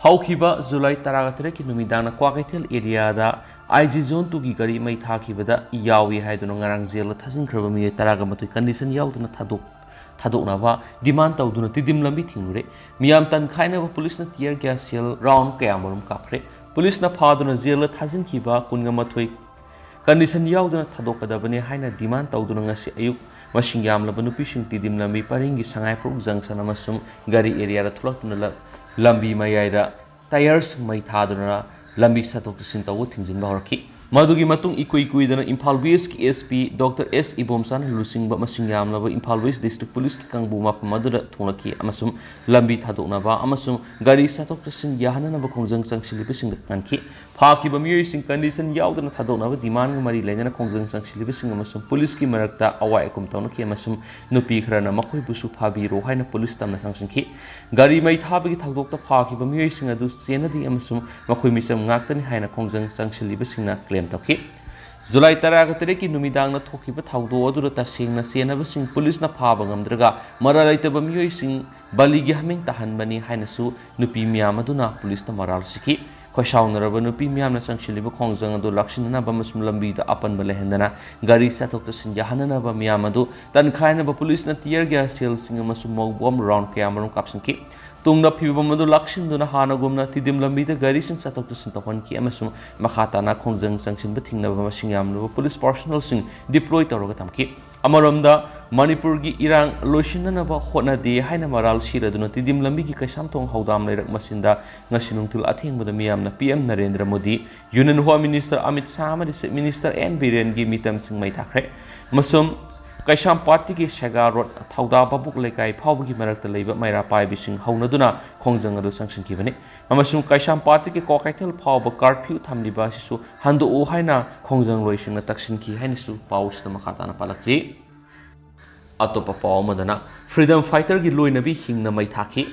ꯍꯧꯈꯤꯕ ꯖꯨꯂꯥꯏ ꯇꯔꯥꯒ ꯇꯔꯦꯠꯀꯤ ꯅꯨꯃꯤꯗꯥꯡꯗ ꯀ꯭ꯋꯥꯀꯩꯊꯦꯜ area ꯗ ꯑꯥꯏ ꯖꯤ zone two ꯒꯤ ꯒꯥꯔꯤ ꯃꯩ ꯊꯥꯈꯤꯕꯗ ꯌꯥꯎꯏ ꯍꯥꯏꯗꯨꯅ ꯉꯔꯥꯡ ꯖꯦꯜꯗ ꯊꯥꯖꯤꯟꯈ꯭ꯔꯕ ꯃꯤꯑꯣꯏ ꯇꯔꯥꯒ ꯃꯥꯊꯣꯏ condition ꯌꯥꯎꯗꯅ ꯊꯥꯗꯣꯛ-, ꯊꯥꯗꯣꯛꯅꯕ demand ꯇꯧꯗꯨꯅ ꯇꯤꯗꯤꯝ ꯂꯝꯕꯤ ꯊꯤꯡꯂꯨꯔꯦ꯫ ꯃꯤꯌꯥꯝ ꯇꯟꯈꯥꯏꯅꯕ ꯄꯨꯂꯤꯁꯅ tear gas shell round ꯀꯌꯥ ꯃꯔꯨꯝ ꯀꯥꯞꯈ꯭ꯔꯦ꯫ ꯄꯨꯂꯤꯁꯅ ꯐꯥꯗꯨꯅ ꯖꯦꯜꯗ ꯊꯥꯖꯤꯟꯈꯤꯕ ꯀꯨꯟꯒ ꯃꯥꯊꯣꯏ condition ꯌꯥꯎꯗꯅ ꯊꯥꯗꯣꯛꯀꯗꯕꯅꯤ ꯍꯥꯏꯅ demand ꯇꯧꯗꯨꯅ ꯉꯁꯤ ꯑꯌꯨꯛ ꯃꯁꯤꯡ ꯌꯥꯝꯂꯕ ꯅꯨꯄꯤꯁꯤꯡ ꯇꯤꯗꯤꯝ ꯂꯝꯕꯤ ꯄꯔꯤꯡꯒꯤ ꯁꯉꯥꯏꯄ꯭ꯔꯧ junction ꯑꯃꯁꯨꯡ ꯒꯥꯔꯤ area ꯗ ꯊꯣꯛꯂꯛꯇꯨꯅ ꯂ-, ꯂꯝꯕꯤ ꯃꯌꯥꯏꯗ tyre ꯁꯤꯡ ꯃꯩ ꯊꯥꯗꯨꯅ ꯂꯝꯕꯤ ꯆꯠꯊꯣꯛ ꯆꯠꯁꯤꯟ ꯇꯧꯕ ꯊꯤꯡꯖꯤꯟꯕ ꯍꯧꯔꯛꯈꯤ꯫ ꯃꯗꯨꯒꯤ ꯃꯇꯨꯡ ꯏꯀꯨꯏ ꯀꯨꯏꯗꯅ ꯏꯝꯐꯥꯜ West ꯀꯤ S P Doctor S ꯏꯕꯣꯝꯆꯥꯅ ꯂꯨꯆꯤꯡꯕ ꯃꯁꯤꯡ ꯌꯥꯝꯂꯕ ꯏꯝꯐꯥꯜ West District Police ꯀꯤ ꯀꯥꯡꯕꯨ ꯃꯐꯝ ꯑꯗꯨꯗ ꯊꯨꯡꯂꯛꯈꯤ ꯑꯃꯁꯨꯡ ꯂꯝꯕꯤ ꯊꯥꯗꯣꯛꯅꯕ ꯑꯃꯁꯨꯡ ꯒꯥꯔꯤ ꯆꯠꯊꯣꯛ ꯆꯠꯁꯤꯟ ꯌꯥꯍꯟꯅꯅꯕ ꯈꯣꯡꯖꯪ ꯆꯪꯁꯤꯜꯂꯤꯕꯁꯤꯡꯗ ꯀꯟꯈꯤ꯫ ꯐꯥꯈꯤꯕ ꯃꯤꯑꯣꯏꯁꯤꯡ condition ꯌꯥꯎꯗꯅ ꯊꯥꯗꯣꯛꯅꯕ demand ꯒ ꯃꯔꯤ ꯂꯩꯅꯅ ꯈꯣꯡꯖꯪ ꯆꯪꯁꯤꯜꯂꯤꯕꯁꯤꯡ ꯑꯃꯁꯨꯡ ꯄꯨꯂꯤꯁꯀꯤ ꯃꯔꯛꯇ ꯑꯋꯥꯏ ꯑꯀꯨꯝ ꯇꯧꯅꯈꯤ ꯑꯃꯁꯨꯡ ꯅꯨꯄꯤ ꯈꯔꯅ ꯃꯈꯣꯏꯕꯨꯁꯨ ꯐꯥꯕꯤꯔꯣ ꯍꯥꯏꯅ ꯄꯨꯂꯤꯁ ꯇꯝꯅ ꯆꯪꯁꯤꯟꯈꯤ꯫ ꯒꯥꯔꯤ ꯃꯩ ꯊꯥꯕꯒꯤ ꯊꯧꯗꯣꯛꯇ ꯐꯥꯈꯤꯕ ꯃꯤꯑꯣꯏꯁꯤꯡ ꯑꯗꯨ ꯆꯦꯟꯅꯗꯦ ꯑꯃꯁꯨꯡ ꯃꯈꯣꯏ ꯃꯤꯆꯝ ꯉꯥꯛꯇꯅꯤ ꯍꯥꯏꯅ ꯈꯣꯡꯖꯪ ꯆꯪꯁꯤꯜꯂꯤꯕꯁꯤꯡꯅ claim ꯇꯧꯈꯤ꯫ ꯖꯨꯂꯥꯏ ꯇꯔꯥꯒ ꯇꯔꯦꯠꯀꯤ ꯅꯨꯃꯤꯗꯥꯡꯗ ꯊꯣꯛꯈꯤꯕ ꯊꯧꯗꯣꯛ ꯑꯗꯨꯗ ꯇꯁꯦꯡꯅ ꯆꯦꯟꯅꯕꯁꯤꯡ ꯄꯨꯂꯤꯁꯅ ꯐꯥꯕ ꯉꯝꯗ꯭ꯔꯒ ꯃꯔꯥꯜ ꯂꯩꯇꯕ ꯃꯤꯑꯣꯏꯁꯤꯡ ꯕꯂꯤꯒꯤ ꯍꯥꯃꯦꯡ ꯇꯥꯍꯟꯕꯅꯤ ꯍꯥꯏꯅꯁꯨ ꯅꯨꯄꯤ ꯃꯤꯌꯥꯝ ꯑꯗꯨꯅ ꯄꯨꯂꯤꯁꯇ ꯃꯔꯥꯜ ꯁꯤꯈꯤ꯫ ꯈꯣꯏꯁꯥꯎꯅꯔꯕ ꯅꯨꯄꯤ ꯃꯤꯌꯥꯝꯅ ꯆꯪꯁꯤꯜꯂꯤꯕ ꯈꯣꯡꯖꯪ ꯑꯗꯨ ꯂꯥꯛꯁꯤꯟꯅꯅꯕ ꯑꯃꯁꯨꯡ ꯂꯝꯕꯤꯗ ꯑꯄꯟꯕ ꯂꯩꯍꯟꯗꯅ ꯒꯥꯔꯤ ꯆꯠꯊꯣꯛ ꯆꯠꯁꯤꯟ ꯌꯥꯍꯟꯅꯅꯕ ꯃꯤꯌꯥꯝ ꯑꯗꯨ ꯇꯟꯈꯥꯏꯅꯕ ꯄꯨꯂꯤꯁꯅ tear gas shell ꯁꯤꯡ ꯑꯃꯁꯨꯡ mug bomb round ꯀꯌꯥ ꯃꯔꯨꯝ ꯀꯥꯞꯁꯤꯟꯈꯤ꯫ ꯇꯨꯡꯗ ꯐꯤꯕꯝ ꯑꯗꯨ ꯂꯥꯛꯁꯤꯟꯗꯨꯅ ꯍꯥꯟꯅꯒꯨꯝꯅ ꯇꯤꯗꯤꯝ ꯂꯝꯕꯤꯗ ꯒꯥꯔꯤꯁꯤꯡ ꯆꯠꯊꯣꯛ ꯆꯠꯁꯤꯟ ꯇꯧꯍꯟꯈꯤ ꯑꯃꯁꯨꯡ ꯃꯈꯥ ꯇꯥꯅ ꯈꯣꯡꯖꯪ ꯆꯪꯁꯤꯟꯕ ꯊꯤꯡꯅꯕ ꯃꯁꯤꯡ ꯌꯥꯝꯂꯕ ꯄꯨꯂꯤꯁ personnel ꯁꯤꯡ deploy ꯇꯧꯔꯒ ꯊꯝꯈꯤ꯫ ꯑꯃꯔꯣꯝꯗ, ꯃꯅꯤꯄꯨꯔꯒꯤ ꯏꯔꯥꯡ ꯂꯣꯏꯁꯤꯟꯅꯅꯕ ꯍꯣꯠꯅꯗꯦ ꯍꯥꯏꯅ ꯃꯔꯥꯜ ꯁꯤꯔꯗꯨꯅ ꯇꯤꯗꯤꯝ ꯂꯝꯕꯤꯒꯤ ꯀꯩꯁꯥꯝꯊꯣꯡ ꯍꯧꯗꯥꯝ ꯂꯩꯔꯛ ꯃꯆꯤꯟꯗ ꯉꯁꯤ ꯅꯨꯡꯊꯤꯜ ꯑꯊꯦꯡꯕꯗ ꯃꯤꯌꯥꯝꯅ P M Narendra Modi, Union Home Minister Amit Shah ꯑꯃꯗꯤ Chief Minister ꯑꯦꯟ ꯕꯤꯔꯦꯟꯒꯤ ꯃꯤꯇꯝꯁꯤꯡ ꯃꯩ ꯊꯥꯈ꯭ꯔꯦ꯫ ꯑꯃꯁꯨꯡ ꯀꯩꯁꯥꯝꯄꯥꯠꯇꯒꯤ ꯁꯦꯒꯥ ꯔꯣꯗ, ꯊꯧꯗꯥ ꯚꯥꯕꯨꯛ ꯂꯩꯀꯥꯏ ꯐꯥꯎꯕꯒꯤ ꯃꯔꯛꯇ ꯂꯩꯕ ꯃꯩꯔꯥ ꯄꯥꯏꯕꯤꯁꯤꯡ ꯍꯧꯅꯗꯨꯅ ꯈꯣꯡꯖꯪ ꯑꯗꯨ ꯆꯪꯁꯤꯟꯈꯤꯕꯅꯤ꯫ ꯑꯃꯁꯨꯡ ꯀꯩꯁꯥꯝꯄꯥꯠꯇꯒꯤ ꯀ꯭ꯋꯥꯀꯩꯊꯦꯜ ꯐꯥꯎꯕ ꯀꯥꯔꯐ꯭ꯌꯨ ꯊꯝꯂꯤꯕ ꯑꯁꯤꯁꯨ ꯍꯟꯗꯣꯛꯎ ꯍꯥꯏꯅ ꯈꯣꯡꯖꯪꯂꯣꯏꯁꯤꯡꯅ ꯇꯛꯁꯤꯟꯈꯤ ꯍꯥꯏꯅꯁꯨ ꯄꯥꯎ ꯑꯁꯤꯗ ꯃꯈꯥ ꯇꯥꯅ ꯄꯥꯜꯂꯛꯂꯤ꯫ ꯑꯇꯣꯞꯄ ꯄꯥꯎ ꯑꯃꯗꯅ, ꯐ꯭ꯔꯤꯗꯝ ꯐꯥꯏꯇꯔꯒꯤ ꯂꯣꯏꯅꯕꯤ ꯍꯤꯡꯅ ꯃꯩ ꯊꯥꯈꯤ꯫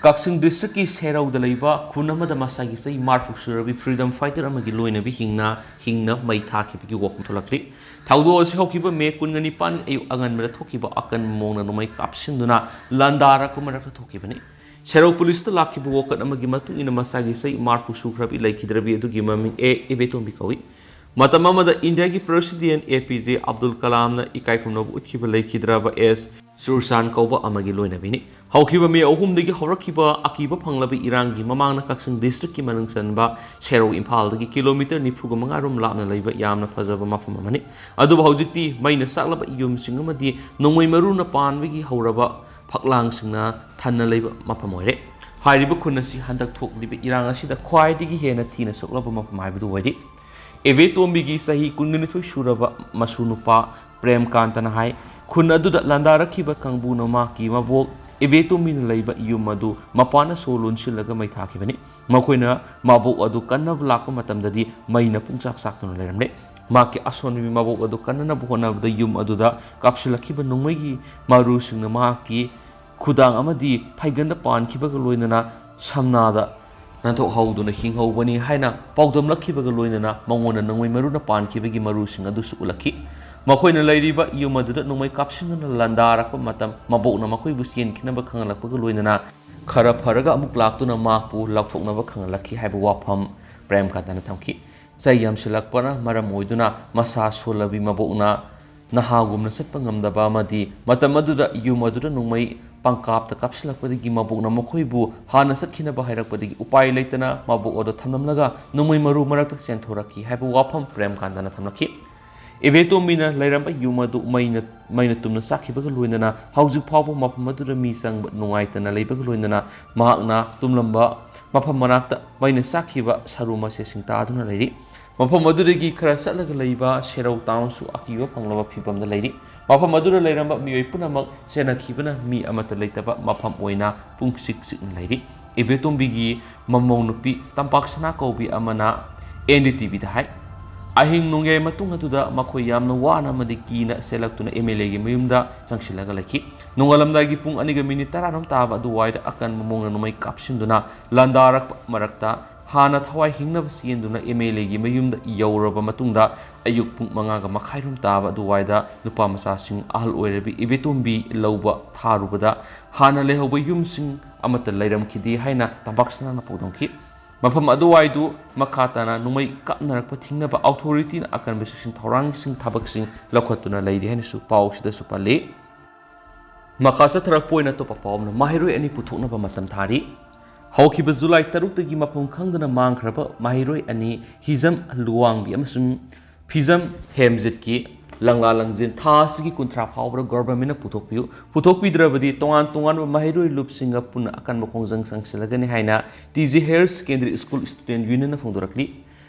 ꯀꯛꯆꯤꯡ ꯗꯤꯁꯇ꯭ꯔꯤꯛꯀꯤ ꯁꯦꯔꯧꯗ ꯂꯩꯕ ꯈꯨꯟ ꯑꯃꯗ ꯃꯁꯥꯒꯤ ꯆꯍꯤ ꯃꯔꯤꯐꯨ ꯁꯨꯔꯕꯤ ꯐ꯭ꯔꯤꯗꯝ ꯐꯥꯏꯇꯔ ꯑꯃꯒꯤ ꯂꯣꯏꯅꯕꯤ ꯍꯤꯡꯅ ꯍꯤꯡꯅ ꯃꯩ ꯊꯥꯈꯤꯕꯒꯤ ꯋꯥꯐꯝ ꯊꯣꯛꯂꯛꯂꯤ꯫ ꯊꯧꯗꯣꯛ ꯑꯁꯤ ꯍꯧꯈꯤꯕ ꯃꯦ ꯀꯨꯟꯒ ꯅꯤꯄꯥꯟ ꯑꯌꯨꯛ ꯑꯉꯟꯕꯗ ꯊꯣꯛꯈꯤꯕ ꯑꯀꯟꯕ ꯃꯑꯣꯡꯅ ꯅꯣꯡꯃꯩ ꯀꯥꯞꯁꯤꯟꯗꯨꯅ ꯂꯥꯟꯗꯥꯔꯛꯄ ꯃꯔꯛꯇ ꯊꯣꯛꯈꯤꯕꯅꯤ꯫ ꯁꯦꯔꯧ ꯄꯨꯂꯤꯁꯇ ꯂꯥꯛꯈꯤꯕ ꯋꯥꯀꯠ ꯑꯃꯒꯤ ꯃꯇꯨꯡ ꯏꯟꯅ ꯃꯁꯥꯒꯤ ꯆꯍꯤ ꯃꯔꯤꯐꯨ ꯁꯨꯈ꯭ꯔꯕꯤ ꯂꯩꯈꯤꯗ꯭ꯔꯕꯤ ꯑꯗꯨꯒꯤ ꯃꯃꯤꯡ ꯑꯦ ꯏꯕꯦꯇꯣꯝꯕꯤ ꯀꯧꯏ꯫ ꯃꯇꯝ ꯑꯃꯗ ꯏꯟꯗꯤꯌꯥꯒꯤ ꯄ꯭ꯔꯦꯁꯤꯗꯦꯟꯠ ꯑꯦ ꯄꯤ ꯖꯦ ꯑꯕꯗꯨꯜ ꯀꯂꯥꯝꯅ ꯏꯀꯥꯏ ꯈꯨꯝꯅꯕ ꯎꯠꯈꯤꯕ ꯂꯩꯈꯤꯗ꯭ꯔꯕ ꯑꯦꯁ ꯆꯨꯔꯆꯥꯟ ꯀꯧꯕ ꯑꯃꯒꯤ ꯂꯣꯏꯅꯕꯤꯅꯤ꯫ ꯍꯧꯈꯤꯕ ꯃꯦ ꯑꯍꯨꯝꯗꯒꯤ ꯍꯧꯔꯛꯈꯤꯕ ꯑꯀꯤꯕ ꯐꯪꯂꯕ ꯏꯔꯥꯡꯒꯤ ꯃꯃꯥꯡꯗ ꯀꯛꯆꯤꯡ ꯗꯤꯁꯇ꯭ꯔꯤꯛꯀꯤ ꯃꯅꯨꯡ ꯆꯟꯕ ꯁꯦꯔꯧ ꯏꯝꯐꯥꯜꯗꯒꯤ ꯀꯤꯂꯣꯃꯤꯇꯔ ꯅꯤꯐꯨꯒ ꯃꯉꯥ ꯔꯣꯝ ꯂꯥꯞꯅ ꯂꯩꯕ ꯌꯥꯝꯅ ꯐꯖꯕ ꯃꯐꯝ ꯑꯃꯅꯤ꯫ ꯑꯗꯨꯕꯨ ꯍꯧꯖꯤꯛꯇꯤ ꯃꯩꯅ ꯆꯥꯛꯂꯕ ꯌꯨꯝꯁꯤꯡ ꯑꯃꯗꯤ ꯅꯣꯡꯃꯩ ꯃꯔꯨꯅ ꯄꯥꯟꯕꯒꯤ ꯍꯧꯔꯕ ꯐꯛꯂꯥꯡꯁꯤꯡꯅ ꯊꯟꯅ ꯂꯩꯕ ꯃꯐꯝ ꯑꯣꯏꯔꯦ꯫ ꯍꯥꯏꯔꯤꯕ ꯈꯨꯟ ꯑꯁꯤ ꯍꯟꯗꯛ ꯊꯣꯛꯂꯤꯕ ꯏꯔꯥꯡ ꯑꯁꯤꯗ ꯈ꯭ꯋꯥꯏꯗꯒꯤ ꯍꯦꯟꯅ ꯊꯤꯅ ꯁꯣꯛꯂꯕ ꯃꯐꯝ ꯍꯥꯏꯕꯗꯨ ꯑꯣꯏꯔꯤ꯫ ꯏꯕꯦꯇꯣꯝꯕꯤꯒꯤ ꯆꯍꯤ ꯀꯨꯟꯒ ꯅꯤꯊꯣꯏ ꯁꯨꯔꯕ ꯃꯁꯨ ꯅꯨꯄꯥ ꯄ꯭ꯔꯦꯝꯀꯥꯟꯇꯅ ꯍꯥꯏ, ꯈꯨꯟ ꯑꯗꯨꯗ ꯂꯥꯟꯗꯥꯔꯛꯈꯤꯕ ꯀꯥꯡꯕꯨꯅ ꯃꯍꯥꯛꯀꯤ ꯃꯕꯣꯛ ꯏꯕꯦꯇꯣꯝꯕꯤꯅ ꯂꯩꯕ ꯌꯨꯝ ꯑꯗꯨ ꯃꯄꯥꯟꯅ ꯁꯣ ꯂꯣꯟꯁꯤꯜꯂꯒ ꯃꯩ ꯊꯥꯈꯤꯕꯅꯤ꯫ ꯃꯈꯣꯏꯅ ꯃꯕꯣꯛ ꯑꯗꯨ ꯀꯟꯅꯕ ꯂꯥꯛꯄ ꯃꯇꯝꯗꯗꯤ ꯃꯩꯅ ꯄꯨꯡꯆꯥꯛ ꯆꯥꯛꯇꯨꯅ ꯂꯩꯔꯝꯂꯦ꯫ ꯃꯍꯥꯛꯀꯤ ꯑꯁꯣꯟꯕꯤ ꯃꯕꯣꯛ ꯑꯗꯨ ꯀꯟꯅꯅꯕ ꯍꯣꯠꯅꯕꯗ ꯌꯨꯝ ꯑꯗꯨꯗ ꯀꯥꯞꯁꯤꯜꯂꯛꯈꯤꯕ ꯅꯣꯡꯃꯩꯒꯤ ꯃꯔꯨꯁꯤꯡꯅ ꯃꯍꯥꯛꯀꯤ ꯈꯨꯗꯥꯡ ꯑꯃꯗꯤ ꯐꯩꯒꯟꯗ ꯄꯥꯟꯈꯤꯕꯒ ꯂꯣꯏꯅꯅ ꯁꯝꯅꯥꯗ ꯅꯥꯟꯊꯣꯛꯍꯧꯗꯨꯅ ꯍꯤꯡꯍꯧꯕꯅꯤ ꯍꯥꯏꯅ ꯄꯥꯎꯗꯝꯂꯛꯈꯤꯕꯒ ꯂꯣꯏꯅꯅ ꯃꯉꯣꯟꯗ ꯅꯣꯡꯃꯩ ꯃꯔꯨꯅ ꯄꯥꯟꯈꯤꯕꯒꯤ ꯃꯔꯨꯁꯤꯡ ꯑꯗꯨꯁꯨ ꯎꯠꯂꯛꯈꯤ꯫ ꯃꯈꯣꯏꯅ ꯂꯩꯔꯤꯕ ꯌꯨꯝ ꯑꯗꯨꯗ ꯅꯣꯡꯃꯩ ꯀꯥꯞꯁꯤꯟꯗꯨꯅ ꯂꯥꯟꯗꯥꯔꯛꯄ ꯃꯇꯝ ꯃꯕꯣꯛꯅ ꯃꯈꯣꯏꯕꯨ ꯆꯦꯟꯈꯤꯅꯕ ꯈꯪꯍꯜꯂꯛꯄꯒ ꯂꯣꯏꯅꯅ ꯈꯔ ꯐꯔꯒ ꯑꯃꯨꯛ ꯂꯥꯛꯇꯨꯅ ꯃꯍꯥꯛꯄꯨ ꯂꯧꯊꯣꯛꯅꯕ ꯈꯪꯍꯜꯂꯛꯈꯤ ꯍꯥꯏꯕ ꯋꯥꯐꯝ ꯄ꯭ꯔꯦꯝꯀꯥꯟꯇꯅ ꯊꯝꯈꯤ꯫ ꯆꯩ ꯌꯥꯝꯁꯤꯜꯂꯛꯄꯅ ꯃꯔꯝ ꯑꯣꯏꯗꯨꯅ ꯃꯁꯥ ꯁꯣꯜꯂꯕꯤ ꯃꯕꯣꯛꯅ ꯅꯍꯥꯒꯨꯝꯅ ꯆꯠꯄ ꯉꯝꯗꯕ ꯑꯃꯗꯤ ꯃꯇꯝ ꯑꯗꯨꯗ ꯌꯨꯝ ꯑꯗꯨꯗ ꯅꯣꯡꯃꯩ ꯄꯪꯀꯥꯞꯇ ꯀꯥꯞꯁꯤꯜꯂꯛꯄꯗꯒꯤ ꯃꯕꯣꯛꯅ ꯃꯈꯣꯏꯕꯨ ꯍꯥꯟꯅ ꯆꯠꯈꯤꯅꯕ ꯍꯥꯏꯔꯛꯄꯗꯒꯤ ꯎꯄꯥꯏ ꯂꯩꯇꯅ ꯃꯕꯣꯛ ꯑꯗꯨ ꯊꯝꯂꯝꯂꯒ ꯅꯣꯡꯃꯩ ꯃꯔꯨ ꯃꯔꯛꯇ ꯆꯦꯟꯊꯣꯔꯛꯈꯤ ꯍꯥꯏꯕ ꯋꯥꯐꯝ ꯄ꯭ꯔꯦꯝꯀꯥꯟꯇꯅ ꯊꯝꯂꯛꯈꯤ꯫ ꯏꯕꯦꯇꯣꯝꯕꯤꯅ ꯂꯩꯔꯝꯕ ꯌꯨꯝ ꯑꯗꯨ ꯃꯩꯅ, ꯃꯩꯅ ꯇꯨꯝꯅ ꯆꯥꯛꯈꯤꯕꯒ ꯂꯣꯏꯅꯅ ꯍꯧꯖꯤꯛ ꯐꯥꯎꯕ ꯃꯐꯝ ꯑꯗꯨꯗ ꯃꯤ ꯆꯪꯕ ꯅꯨꯡꯉꯥꯏꯇꯅ ꯂꯩꯕꯒ ꯂꯣꯏꯅꯅ ꯃꯍꯥꯛꯅ ꯇꯨꯝꯂꯝꯕ ꯃꯐꯝ ꯃꯅꯥꯛꯇ ꯃꯩꯅ ꯆꯥꯛꯈꯤꯕ ꯁꯔꯨ ꯃꯁꯦꯁꯤꯡ ꯇꯥꯗꯨꯅ ꯂꯩꯔꯤ꯫ ꯃꯐꯝ ꯑꯗꯨꯗꯒꯤ ꯈꯔ ꯆꯠꯂꯒ ꯂꯩꯕ ꯁꯦꯔꯧ ꯇꯥꯎꯟꯁꯨ ꯑꯀꯤꯕ ꯐꯪꯂꯕ ꯐꯤꯕꯝꯗ ꯂꯩꯔꯤ꯫ ꯃꯐꯝ ꯑꯗꯨꯗ ꯂꯩꯔꯝꯕ ꯃꯤꯑꯣꯏ ꯄꯨꯝꯅꯃꯛ ꯆꯦꯟꯅꯈꯤꯕꯅ ꯃꯤ ꯑꯃꯠꯇ ꯂꯩꯇꯕ ꯃꯐꯝ ꯑꯣꯏꯅ ꯄꯨꯡꯆꯤꯛ ꯆꯤꯛꯅ ꯂꯩꯔꯤ꯫ ꯏꯕꯦꯇꯣꯝꯕꯤꯒꯤ ꯃꯃꯧ ꯅꯨꯄꯤ ꯇꯝꯄꯥꯛ ꯁꯅꯥ ꯀꯧꯕꯤ ꯑꯃꯅ ꯑꯦꯟ ꯗꯤ ꯇꯤ ꯚꯤꯗ ꯍꯥꯏ, ꯑꯍꯤꯡ ꯅꯣꯡꯌꯥꯏ ꯃꯇꯨꯡ ꯑꯗꯨꯗ ꯃꯈꯣꯏ ꯌꯥꯝꯅ ꯋꯥꯅ ꯑꯃꯗꯤ ꯀꯤꯅ ꯆꯦꯜꯂꯛꯇꯨꯅ ꯑꯦꯝ ꯑꯦꯜ ꯑꯦꯒꯤ ꯃꯌꯨꯝꯗ ꯆꯪꯁꯤꯜꯂꯒ ꯂꯩꯈꯤ꯫ ꯅꯣꯡꯉꯥꯜꯂꯝꯗꯥꯏꯒꯤ ꯄꯨꯡ ꯑꯅꯤꯒ ꯃꯤꯅꯤꯠ ꯇꯔꯥꯔꯣꯝ ꯇꯥꯕ ꯑꯗꯨꯋꯥꯏꯗ ꯑꯀꯟꯕ ꯃꯑꯣꯡꯗ ꯅꯣꯡꯃꯩ ꯀꯥꯞꯁꯤꯟꯗꯨꯅ ꯂꯥꯟꯗꯥꯔꯛꯄ ꯃꯔꯛꯇ ꯍꯥꯟꯅ ꯊꯋꯥꯏ ꯍꯤꯡꯅꯕ ꯆꯦꯟꯗꯨꯅ ꯑꯦꯝ ꯑꯦꯜ ꯑꯦꯒꯤ ꯃꯌꯨꯝꯗ ꯌꯧꯔꯕ ꯃꯇꯨꯡꯗ ꯑꯌꯨꯛ ꯄꯨꯡ ꯃꯉꯥꯒ ꯃꯈꯥꯏꯔꯣꯝ ꯇꯥꯕ ꯑꯗꯨꯋꯥꯏꯗ ꯅꯨꯄꯥ ꯃꯆꯥꯁꯤꯡ ꯑꯍꯜ ꯑꯣꯏꯔꯕꯤ ꯏꯕꯦꯇꯣꯝꯕꯤ ꯂꯧꯕ ꯊꯥꯔꯨꯕꯗ ꯍꯥꯟꯅ ꯂꯩꯍꯧꯕ ꯌꯨꯝꯁꯤꯡ ꯑꯃꯠꯇ ꯂꯩꯔꯝꯈꯤꯗꯦ ꯍꯥꯏꯅ ꯇꯝꯄꯥꯛ ꯁꯅꯥꯅ ꯐꯣꯡꯗꯣꯛꯈꯤ꯫ ꯃꯐꯝ ꯑꯗꯨꯋꯥꯏꯗꯨ ꯃꯈꯥ ꯇꯥꯅ ꯅꯣꯡꯃꯩ ꯀꯥꯞꯅꯔꯛꯄ ꯊꯤꯡꯅꯕ ꯑꯣꯊꯣꯔꯤꯇꯤꯅ ꯑꯀꯟꯕ ꯆꯦꯛꯁꯤꯟ ꯊꯧꯔꯥꯡꯁꯤꯡ ꯊꯕꯛꯁꯤꯡ ꯂꯧꯈꯠꯇꯨꯅ ꯂꯩꯔꯤ ꯍꯥꯏꯅꯁꯨ ꯄꯥꯎꯁꯤꯗꯁꯨ ꯄꯜꯂꯤ꯫ ꯃꯈꯥ ꯆꯠꯊꯔꯛꯄ ꯑꯣꯏꯅ ꯑꯇꯣꯞꯄ ꯄꯥꯎ ꯑꯃꯅ ꯃꯍꯩꯔꯣꯏ ꯑꯅꯤ ꯄꯨꯊꯣꯛꯅꯕ ꯃꯇꯝ ꯊꯥꯔꯤ꯫ ꯍꯧꯈꯤꯕ ꯖꯨꯂꯥꯏ ꯇꯔꯨꯛꯇꯒꯤ ꯃꯐꯝ ꯈꯪꯗꯅ ꯃꯥꯡꯈ꯭ꯔꯕ ꯃꯍꯩꯔꯣꯏ ꯑꯅꯤ ꯍꯤꯖꯝ ꯂꯨꯋꯥꯡꯕꯤ ꯑꯃꯁꯨꯡ ꯐꯤꯖꯝ ꯍꯦꯝꯖꯤꯠꯀꯤ ꯂꯪꯂꯥ ꯂꯪꯖꯤꯟ ꯊꯥ ꯑꯁꯤꯒꯤ ꯀꯨꯟꯊ꯭ꯔꯥ ꯐꯥꯎꯕꯗ ꯒꯣꯚꯔꯟꯃꯦꯟꯠꯅ ꯄꯨꯊꯣꯛꯄꯤꯌꯨ, ꯄꯨꯊꯣꯛꯄꯤꯗ꯭ꯔꯕꯗꯤ ꯇꯣꯉꯥꯟ ꯇꯣꯉꯥꯟꯕ ꯃꯍꯩꯔꯣꯏ ꯂꯨꯞꯁꯤꯡꯒ ꯄꯨꯟꯅ ꯑꯀꯟꯕ ꯈꯣꯡꯖꯪ ꯆꯪꯁꯤꯜꯂꯒꯅꯤ ꯍꯥꯏꯅ T G higher secondary school student ꯌꯨꯅꯤꯌꯟꯅ ꯐꯣꯡꯗꯣꯔꯛꯂꯤ꯫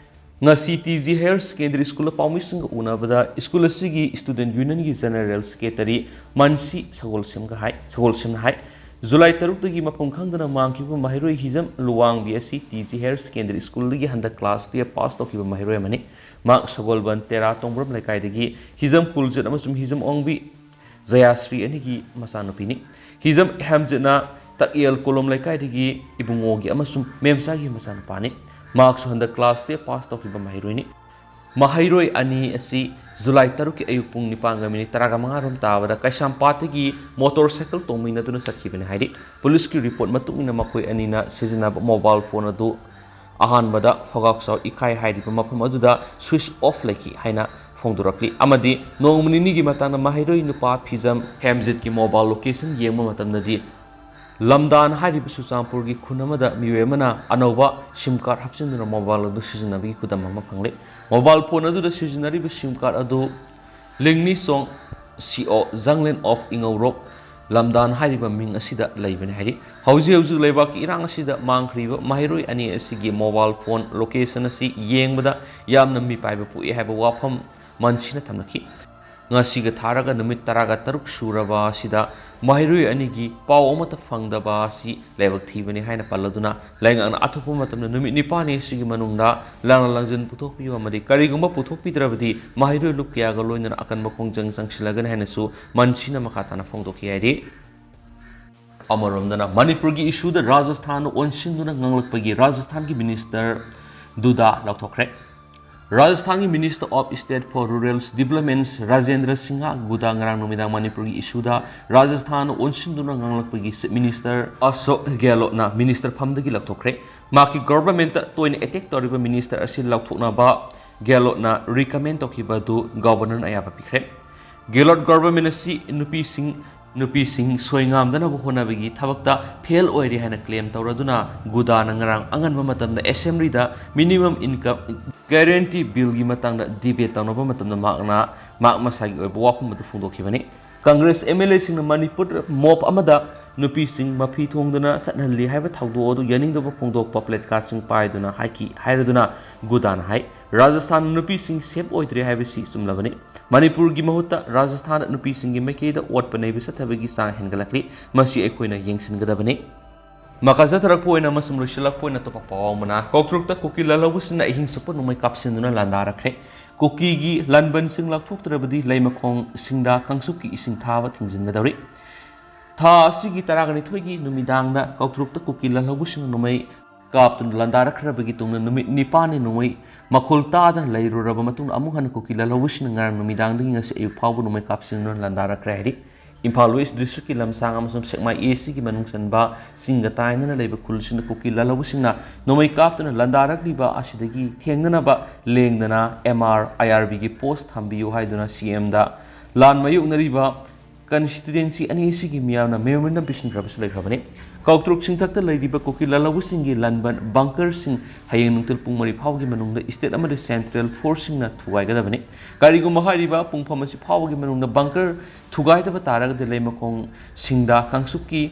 ꯉꯁꯤ ꯇꯤ ꯖꯤ ꯍꯥꯌꯔ ꯁꯦꯀꯦꯟꯗꯔꯤ ꯁ꯭ꯀꯨꯜꯗ ꯄꯥꯎꯃꯤꯁꯤꯡꯒ ꯎꯅꯕꯗ ꯁ꯭ꯀꯨꯜ ꯑꯁꯤꯒꯤ ꯁ꯭ꯇꯨꯗꯦꯟꯠ ꯌꯨꯅꯤꯌꯟꯒꯤ ꯖꯦꯅꯔꯦꯜ ꯁꯦꯀ꯭ꯔꯦꯇꯔꯤ ꯃꯟꯁꯤ ꯁꯒꯣꯜꯁꯦꯝꯒ ꯍꯥꯏ, ꯁꯒꯣꯜꯁꯦꯝꯅ ꯍꯥꯏ, ꯖꯨꯂꯥꯏ ꯇꯔꯨꯛꯇꯒꯤ ꯃꯐꯝ ꯈꯪꯗꯅ ꯃꯥꯡꯈꯤꯕ ꯃꯍꯩꯔꯣꯏ ꯍꯤꯖꯝ ꯂꯨꯋꯥꯡꯕꯤ ꯑꯁꯤ ꯇꯤ ꯖꯤ ꯍꯥꯌꯔ ꯁꯦꯀꯦꯟꯗꯔꯤ ꯁ꯭ꯀꯨꯜꯗꯒꯤ ꯍꯟꯗꯛ ꯀ꯭ꯂꯥꯁ ꯇꯨꯌꯦꯜꯐ ꯄꯥꯁ ꯇꯧꯈꯤꯕ ꯃꯍꯩꯔꯣꯏ ꯑꯃꯅꯤ꯫ ꯃꯍꯥꯛ ꯁꯒꯣꯜꯕꯟ ꯇꯦꯔꯥ ꯇꯣꯡꯕ꯭ꯔꯝ ꯂꯩꯀꯥꯏꯗꯒꯤ ꯍꯤꯖꯝ ꯀꯨꯜꯖꯤꯠ ꯑꯃꯁꯨꯡ ꯍꯤꯖꯝ ꯑꯣꯡꯕꯤ ꯖꯌꯥꯁ꯭ꯔꯤ ꯑꯅꯤꯒꯤ ꯃꯆꯥꯅꯨꯄꯤꯅꯤ꯫ ꯍꯤꯖꯝ ꯍꯦꯝꯖꯤꯠꯅ ꯇꯛꯌꯦꯜ ꯀꯣꯂꯣꯝ ꯂꯩꯀꯥꯏꯗꯒꯤ ꯏꯕꯨꯡꯉꯣꯒꯤ ꯑꯃꯁꯨꯡ ꯃꯦꯝꯆꯥꯒꯤ ꯃꯆꯥꯅꯨꯄꯥꯅꯤ꯫ ꯃꯍꯥꯛꯁꯨ ꯍꯟꯗꯛ ꯀ꯭ꯂꯥꯁ ꯇꯨꯌꯦꯜꯐ ꯄꯥꯁ ꯇꯧꯈꯤꯕ ꯃꯍꯩꯔꯣꯏꯅꯤ꯫ ꯃꯍꯩꯔꯣꯏ ꯑꯅꯤ ꯑꯁꯤ ꯖꯨꯂꯥꯏ ꯇꯔꯨꯛꯀꯤ ꯑꯌꯨꯛ ꯄꯨꯡ ꯅꯤꯄꯥꯟꯒ ꯃꯤꯅꯤꯠ ꯇꯔꯥꯃꯉꯥ ꯔꯣꯝ ꯇꯥꯕꯗ ꯀꯩꯁꯥꯝꯄꯥꯠꯇꯒꯤ ꯃꯣꯇꯣꯔ ꯁꯥꯏꯀꯜ ꯇꯣꯡꯃꯤꯟꯅꯗꯨꯅ ꯆꯠꯈꯤꯕꯅꯤ ꯍꯥꯏꯔꯤ꯫ ꯄꯨꯂꯤꯁꯀꯤ ꯔꯤꯄꯣꯔꯠ ꯃꯇꯨꯡ ꯏꯟꯅ ꯃꯈꯣꯏ ꯑꯅꯤꯅ ꯁꯤꯖꯤꯟꯅꯕ ꯃꯣꯕꯥꯏꯜ ꯐꯣꯟ ꯑꯗꯨ ꯑꯍꯥꯟꯕꯗ ꯐꯒꯥꯎꯆꯥꯎ ꯏꯀꯥꯏ ꯍꯥꯏꯔꯤꯕ ꯃꯐꯝ ꯑꯗꯨꯗ ꯁ꯭ꯋꯤꯆ ꯑꯣꯐ ꯂꯩꯈꯤ ꯍꯥꯏꯅ ꯐꯣꯡꯗꯣꯔꯛꯂꯤ ꯑꯃꯗꯤ ꯅꯣꯡꯃ ꯅꯤꯅꯤꯒꯤ ꯃꯇꯥꯡꯗ ꯃꯍꯩꯔꯣꯏ ꯅꯨꯄꯥ ꯐꯤꯖꯝ ꯍꯦꯝꯖꯤꯠꯀꯤ ꯃꯣꯕꯥꯏꯜ ꯂꯣꯀꯦꯁꯟ ꯌꯦꯡꯕ ꯃꯇꯝꯗꯗꯤ ꯂꯝꯗꯥꯟ ꯍꯥꯏꯔꯤꯕ ꯆꯨꯔꯆꯥꯟꯄꯨꯔꯒꯤ ꯈꯨꯟ ꯑꯃꯗ ꯃꯤꯑꯣꯏ ꯑꯃꯅ ꯑꯅꯧꯕ ꯁꯤꯝ ꯀꯥꯔꯗ ꯍꯥꯞꯆꯤꯟꯗꯨꯅ ꯃꯣꯕꯥꯏꯜ ꯑꯗꯨ ꯁꯤꯖꯤꯟꯅꯕꯒꯤ ꯈꯨꯗꯝ ꯑꯃ ꯐꯪꯂꯦ꯫ ꯃꯣꯕꯥꯏꯜ ꯐꯣꯟ ꯑꯗꯨꯗ ꯁꯤꯖꯤꯟꯅꯔꯤꯕ ꯁꯤꯝ ꯀꯥꯔꯗ ꯑꯗꯨ ꯂꯤꯡꯅꯤꯁꯣꯡ ꯁꯤ ꯑꯣ ꯖꯪꯂꯦꯟ ꯑꯣꯐ ꯏꯉꯧꯔꯣꯛ ꯂꯝꯗꯥꯟ ꯍꯥꯏꯔꯤꯕ ꯃꯤꯡ ꯑꯁꯤꯗ ꯂꯩꯕꯅꯤ ꯍꯥꯏꯔꯤ꯫ ꯍꯧꯖꯤꯛ ꯍꯧꯖꯤꯛ ꯂꯩꯕꯥꯛꯀꯤ ꯏꯔꯥꯡ ꯑꯁꯤꯗ ꯃꯥꯡꯈ꯭ꯔꯤꯕ ꯃꯍꯩꯔꯣꯏ ꯑꯅꯤ ꯑꯁꯤꯒꯤ ꯃꯣꯕꯥꯏꯜ ꯐꯣꯟ ꯂꯣꯀꯦꯁꯟ ꯑꯁꯤ ꯌꯦꯡꯕꯗ ꯌꯥꯝꯅ ꯃꯤꯄꯥꯏꯕ ꯄꯣꯛꯏ ꯍꯥꯏꯕ ꯋꯥꯐꯝ ꯃꯟꯁꯤꯅ ꯊꯝꯂꯛꯈꯤ꯫ ꯉꯁꯤꯒ ꯊꯥꯔꯒ ꯅꯨꯃꯤꯠ ꯇꯔꯥꯒ ꯇꯔꯨꯛ ꯁꯨꯔꯕ ꯑꯁꯤꯗ ꯃꯍꯩꯔꯣꯏ ꯑꯅꯤꯒꯤ ꯄꯥꯎ ꯑꯃꯠꯇ ꯐꯪꯗꯕ ꯑꯁꯤ ꯂꯥꯏꯕꯛ ꯊꯤꯕꯅꯤ ꯍꯥꯏꯅ ꯄꯜꯂꯗꯨꯅ, ꯂꯩꯉꯥꯛꯅ ꯑꯊꯨꯕ ꯃꯇꯝꯗ ꯅꯨꯃꯤꯠ ꯅꯤꯄꯥꯟꯅꯤ ꯑꯁꯤꯒꯤ ꯃꯅꯨꯡꯗ ꯂꯥꯟꯅ ꯂꯥꯡꯖꯟ ꯄꯨꯊꯣꯛꯄꯤꯌꯨ ꯑꯃꯗꯤ ꯀꯔꯤꯒꯨꯝꯕ ꯄꯨꯊꯣꯛꯄꯤꯗ꯭ꯔꯕꯗꯤ ꯃꯍꯩꯔꯣꯏ ꯂꯨꯞ ꯀꯌꯥꯒ ꯂꯣꯏꯅꯅ ꯑꯀꯟꯕ ꯈꯣꯡꯖꯪ ꯆꯪꯁꯤꯜꯂꯒꯅꯤ ꯍꯥꯏꯅꯁꯨ ꯃꯟꯁꯤꯅ ꯃꯈꯥ ꯇꯥꯅ ꯐꯣꯡꯗꯣꯛꯈꯤ ꯍꯥꯏꯔꯤ꯫ ꯑꯃꯔꯣꯝꯗꯅ ꯃꯅꯤꯄꯨꯔꯒꯤ ꯏꯁꯨꯗ ꯔꯥꯖꯁꯊꯥꯟ ꯑꯣꯟꯁꯤꯟꯗꯨꯅ ꯉꯥꯡꯂꯛꯄꯒꯤ ꯔꯥꯖꯁꯊꯥꯟꯒꯤ ꯃꯤꯅꯤꯁꯇꯔ ꯗꯨꯗꯥ ꯂꯥꯎꯊꯣꯛꯈ꯭ꯔꯦ꯫ ꯔꯥꯖꯁꯊꯥꯟꯒꯤ Minister of State for Rural Development Rajendra Singh ꯒꯨꯗꯥ ꯉꯔꯥꯡ ꯅꯨꯃꯤꯗꯥꯡ ꯃꯅꯤꯄꯨꯔꯒꯤ ꯏꯁꯨꯗ ꯔꯥꯖꯁꯊꯥꯟ ꯑꯣꯟꯁꯤꯟꯗꯨꯅ ꯉꯥꯡꯂꯛꯄꯒꯤ Chief Minister ꯑꯁꯣꯛ ꯒꯦꯍꯂꯣꯠꯅ ꯃꯤꯅꯤꯁꯇꯔ ꯐꯝꯗꯒꯤ ꯂꯧꯊꯣꯛꯈ꯭ꯔꯦ꯫ ꯃꯍꯥꯛꯀꯤ ꯒꯚꯔꯟꯃꯦꯟꯠꯇ ꯇꯣꯏꯅ ꯑꯦꯇꯦꯛ ꯇꯧꯔꯤꯕ ꯃꯤꯅꯤꯁꯇꯔ ꯑꯁꯤ ꯂꯧꯊꯣꯛꯅꯕ ꯒꯦꯍꯂꯣꯠꯅ ꯔꯤꯀꯃꯦꯟ ꯇꯧꯈꯤꯕ ꯑꯗꯨ ꯒꯚꯔꯅꯔꯅ ꯑꯌꯥꯕ ꯄꯤꯈ꯭ꯔꯦ꯫ ꯒꯦꯍꯂꯣꯠ ꯒꯚꯔꯟꯃꯦꯟꯠ ꯑꯁꯤ ꯅꯨꯄꯤꯁꯤꯡ ꯅꯨꯄꯤꯁꯤꯡ ꯁꯣꯏꯉꯥꯝꯗꯅꯕ ꯍꯣꯠꯅꯕꯒꯤ ꯊꯕꯛꯇ ꯐꯦꯜ ꯑꯣꯏꯔꯦ ꯍꯥꯏꯅ ꯀ꯭ꯂꯦꯝ ꯇꯧꯔꯗꯨꯅ ꯒꯨꯗꯥꯅ ꯉꯔꯥꯡ ꯑꯉꯟꯕ ꯃꯇꯝꯗ ꯑꯦꯁꯦꯝꯕ꯭ꯂꯤꯗ ꯃꯤꯅꯤꯃꯝ ꯏꯟꯀꯝ ꯒꯦꯔꯦꯟꯇꯤ ꯕꯤꯜꯒꯤ ꯃꯇꯥꯡꯗ ꯗꯤꯕꯦꯠ ꯇꯧꯅꯕ ꯃꯇꯝꯗ ꯃꯍꯥꯛꯅ ꯃꯍꯥꯛ ꯃꯁꯥꯒꯤ ꯑꯣꯏꯕ ꯋꯥꯐꯝ ꯑꯗꯨ ꯐꯣꯡꯗꯣꯛꯈꯤꯕꯅꯤ꯫ ꯀꯪꯒ꯭ꯔꯦꯁ ꯑꯦꯝ ꯑꯦꯜ ꯑꯦꯁꯤꯡꯅ ꯃꯅꯤꯄꯨꯔ ꯃꯣꯞ ꯑꯃꯗ ꯅꯨꯄꯤꯁꯤꯡ ꯃꯐꯤ ꯊꯣꯡꯗꯨꯅ ꯆꯠꯍꯜꯂꯤ ꯍꯥꯏꯕ ꯊꯧꯗꯣꯛ ꯑꯗꯨ ꯌꯥꯅꯤꯡꯗꯕ ꯐꯣꯡꯗꯣꯛꯄ ꯄ꯭ꯂꯦꯀꯥꯔꯗꯁꯤꯡ ꯄꯥꯏꯗꯨꯅ ꯍꯥꯏꯈꯤ ꯍꯥꯏꯔꯗꯨꯅ ꯒꯨꯗꯥꯅ ꯍꯥꯏ, ꯔꯥꯖꯁꯊꯥꯟꯗ ꯅꯨꯄꯤꯁꯤꯡ ꯁꯦꯐ ꯑꯣꯏꯗ꯭ꯔꯦ ꯍꯥꯏꯕꯁꯤ ꯆꯨꯝꯂꯕꯅꯤ꯫ ꯃꯅꯤꯄꯨꯔꯒꯤ ꯃꯍꯨꯠꯇ ꯔꯥꯖꯁꯊꯥꯟꯗ ꯅꯨꯄꯤꯁꯤꯡꯒꯤ ꯃꯥꯏꯀꯩꯗ ꯑꯣꯠꯄ ꯅꯩꯕ ꯆꯠꯊꯕꯒꯤ ꯆꯥꯡ ꯍꯦꯟꯒꯠꯂꯛꯂꯤ꯫ ꯃꯁꯤ ꯑꯩꯈꯣꯏꯅ ꯌꯦꯡꯁꯤꯟꯒꯗꯕꯅꯤ꯫ ꯃꯈꯥ ꯆꯠꯊꯔꯛꯄ ꯑꯣꯏꯅ ꯑꯃꯁꯨꯡ ꯂꯣꯏꯁꯤꯜꯂꯛꯄ ꯑꯣꯏꯅ ꯑꯇꯣꯞꯄ ꯄꯥꯎ ꯑꯃꯅ, ꯀꯧꯇ꯭ꯔꯨꯛꯇ ꯀꯨꯀꯤ ꯂꯥꯜꯍꯧꯕꯁꯤꯡꯅ ꯑꯍꯤꯡ ꯆꯨꯞꯄ ꯅꯣꯡꯃꯩ ꯀꯥꯞꯁꯤꯟꯗꯨꯅ ꯂꯥꯟꯗꯥꯔꯛꯈ꯭ꯔꯦ꯫ ꯀꯨꯀꯤꯒꯤ ꯂꯥꯟꯕꯟꯁꯤꯡ ꯂꯥꯎꯊꯣꯛꯇ꯭ꯔꯕꯗꯤ ꯂꯩꯃꯈꯣꯡꯁꯤꯡꯗ ꯀꯥꯡꯆꯨꯞꯀꯤ ꯏꯁꯤꯡ ꯊꯥꯕ ꯊꯤꯡꯖꯤꯟꯒꯗꯧꯔꯤ꯫ ꯊꯥ ꯑꯁꯤꯒꯤ ꯇꯔꯥꯅꯤꯊꯣꯏꯒꯤ ꯅꯨꯃꯤꯗꯥꯡꯗ ꯀꯧꯇ꯭ꯔꯨꯛꯇ ꯀꯨꯀꯤ ꯂꯥꯜꯍꯧꯕꯁꯤꯡꯅ ꯅꯣꯡꯃꯩ ꯀꯥꯞꯇꯨꯅ ꯂꯥꯟꯗꯥꯔꯛꯈ꯭ꯔꯕꯒꯤ ꯇꯨꯡꯗ ꯅꯨꯃꯤꯠ ꯅꯤꯄꯥꯟꯅꯤ ꯅꯣꯡꯃꯩ ꯃꯈꯣꯜ ꯇꯥꯗꯅ ꯂꯩꯔꯨꯔꯕ ꯃꯇꯨꯡꯗ ꯑꯃꯨꯛ ꯍꯟꯅ ꯀꯨꯀꯤ ꯂꯥꯜꯍꯧꯕꯁꯤꯡꯅ ꯉꯔꯥꯡ ꯅꯨꯃꯤꯗꯥꯡꯗꯒꯤ ꯉꯁꯤ ꯑꯌꯨꯛ ꯐꯥꯎꯕ ꯅꯣꯡꯃꯩ ꯀꯥꯞꯁꯤꯟꯗꯨꯅ ꯂꯥꯟꯗꯥꯔꯛꯈ꯭ꯔꯦ ꯍꯥꯏꯔꯤ꯫ ꯏꯝꯐꯥꯜ ꯋꯦꯁ ꯗꯤꯁꯇ꯭ꯔꯤꯛꯀꯤ ꯂꯝꯁꯥꯡ ꯑꯃꯁꯨꯡ ꯁꯦꯛꯃꯥꯏ ꯑꯦ ꯁꯤꯒꯤ ꯃꯅꯨꯡ ꯆꯟꯕ ꯆꯤꯡꯒ ꯇꯥꯏꯅꯅ ꯂꯩꯕ ꯈꯨꯜꯁꯤꯡꯗ ꯀꯨꯀꯤ ꯂꯥꯜꯍꯧꯕꯁꯤꯡꯅ ꯅꯣꯡꯃꯩ ꯀꯥꯞꯇꯨꯅ ꯂꯥꯟꯗꯥꯔꯛꯂꯤꯕ ꯑꯁꯤꯗꯒꯤ ꯊꯦꯡꯅꯅꯕ ꯂꯦꯡꯗꯅ ꯑꯦꯝ ꯑꯥꯔ ꯑꯥꯏ ꯑꯥꯔ ꯕꯤꯒꯤ ꯄꯣꯁ ꯊꯝꯕꯤꯌꯨ ꯍꯥꯏꯗꯨꯅ ꯁꯤ ꯑꯦꯝꯗ ꯂꯥꯟ ꯃꯥꯌꯣꯛꯅꯔꯤꯕ ꯀꯟꯁꯇꯤꯇ꯭ꯌꯨꯌꯦꯟꯁꯤ ꯑꯅꯤ ꯑꯁꯤꯒꯤ ꯃꯤꯌꯥꯝꯅ ꯃꯦꯃꯣꯔꯦꯟꯗꯝ ꯄꯤꯁꯤꯟꯈ꯭ꯔꯕꯁꯨ ꯂꯩꯈ꯭ꯔꯕꯅꯤ꯫ ꯀꯥꯎꯇ꯭ꯔꯨꯛ ꯆꯤꯡꯊꯛꯇ ꯂꯩꯔꯤꯕ ꯀꯨꯀꯤ ꯂꯥꯜꯍꯧꯕꯁꯤꯡꯒꯤ ꯂꯥꯟꯕꯟ ꯕꯪꯀꯔꯁꯤꯡ ꯍꯌꯦꯡ ꯅꯨꯡꯊꯤꯜ ꯄꯨꯡ ꯃꯔꯤ ꯐꯥꯎꯒꯤ ꯃꯅꯨꯡꯗ ꯏꯁꯇꯦꯠ ꯑꯃꯗꯤ ꯁꯦꯟꯇ꯭ꯔꯦꯜ ꯐꯣꯔꯁꯁꯤꯡꯅ ꯊꯨꯒꯥꯏꯒꯗꯕꯅꯤ꯫ ꯀꯔꯤꯒꯨꯝꯕ ꯍꯥꯏꯔꯤꯕ ꯄꯨꯡꯐꯝ ꯑꯁꯤ ꯐꯥꯎꯕꯒꯤ ꯃꯅꯨꯡꯗ ꯕꯪꯀꯔ ꯊꯨꯒꯥꯏꯗꯕ ꯇꯥꯔꯒꯗꯤ ꯂꯩꯃꯈꯣꯡꯁꯤꯡꯗ ꯀꯥꯡꯆꯨꯞꯀꯤ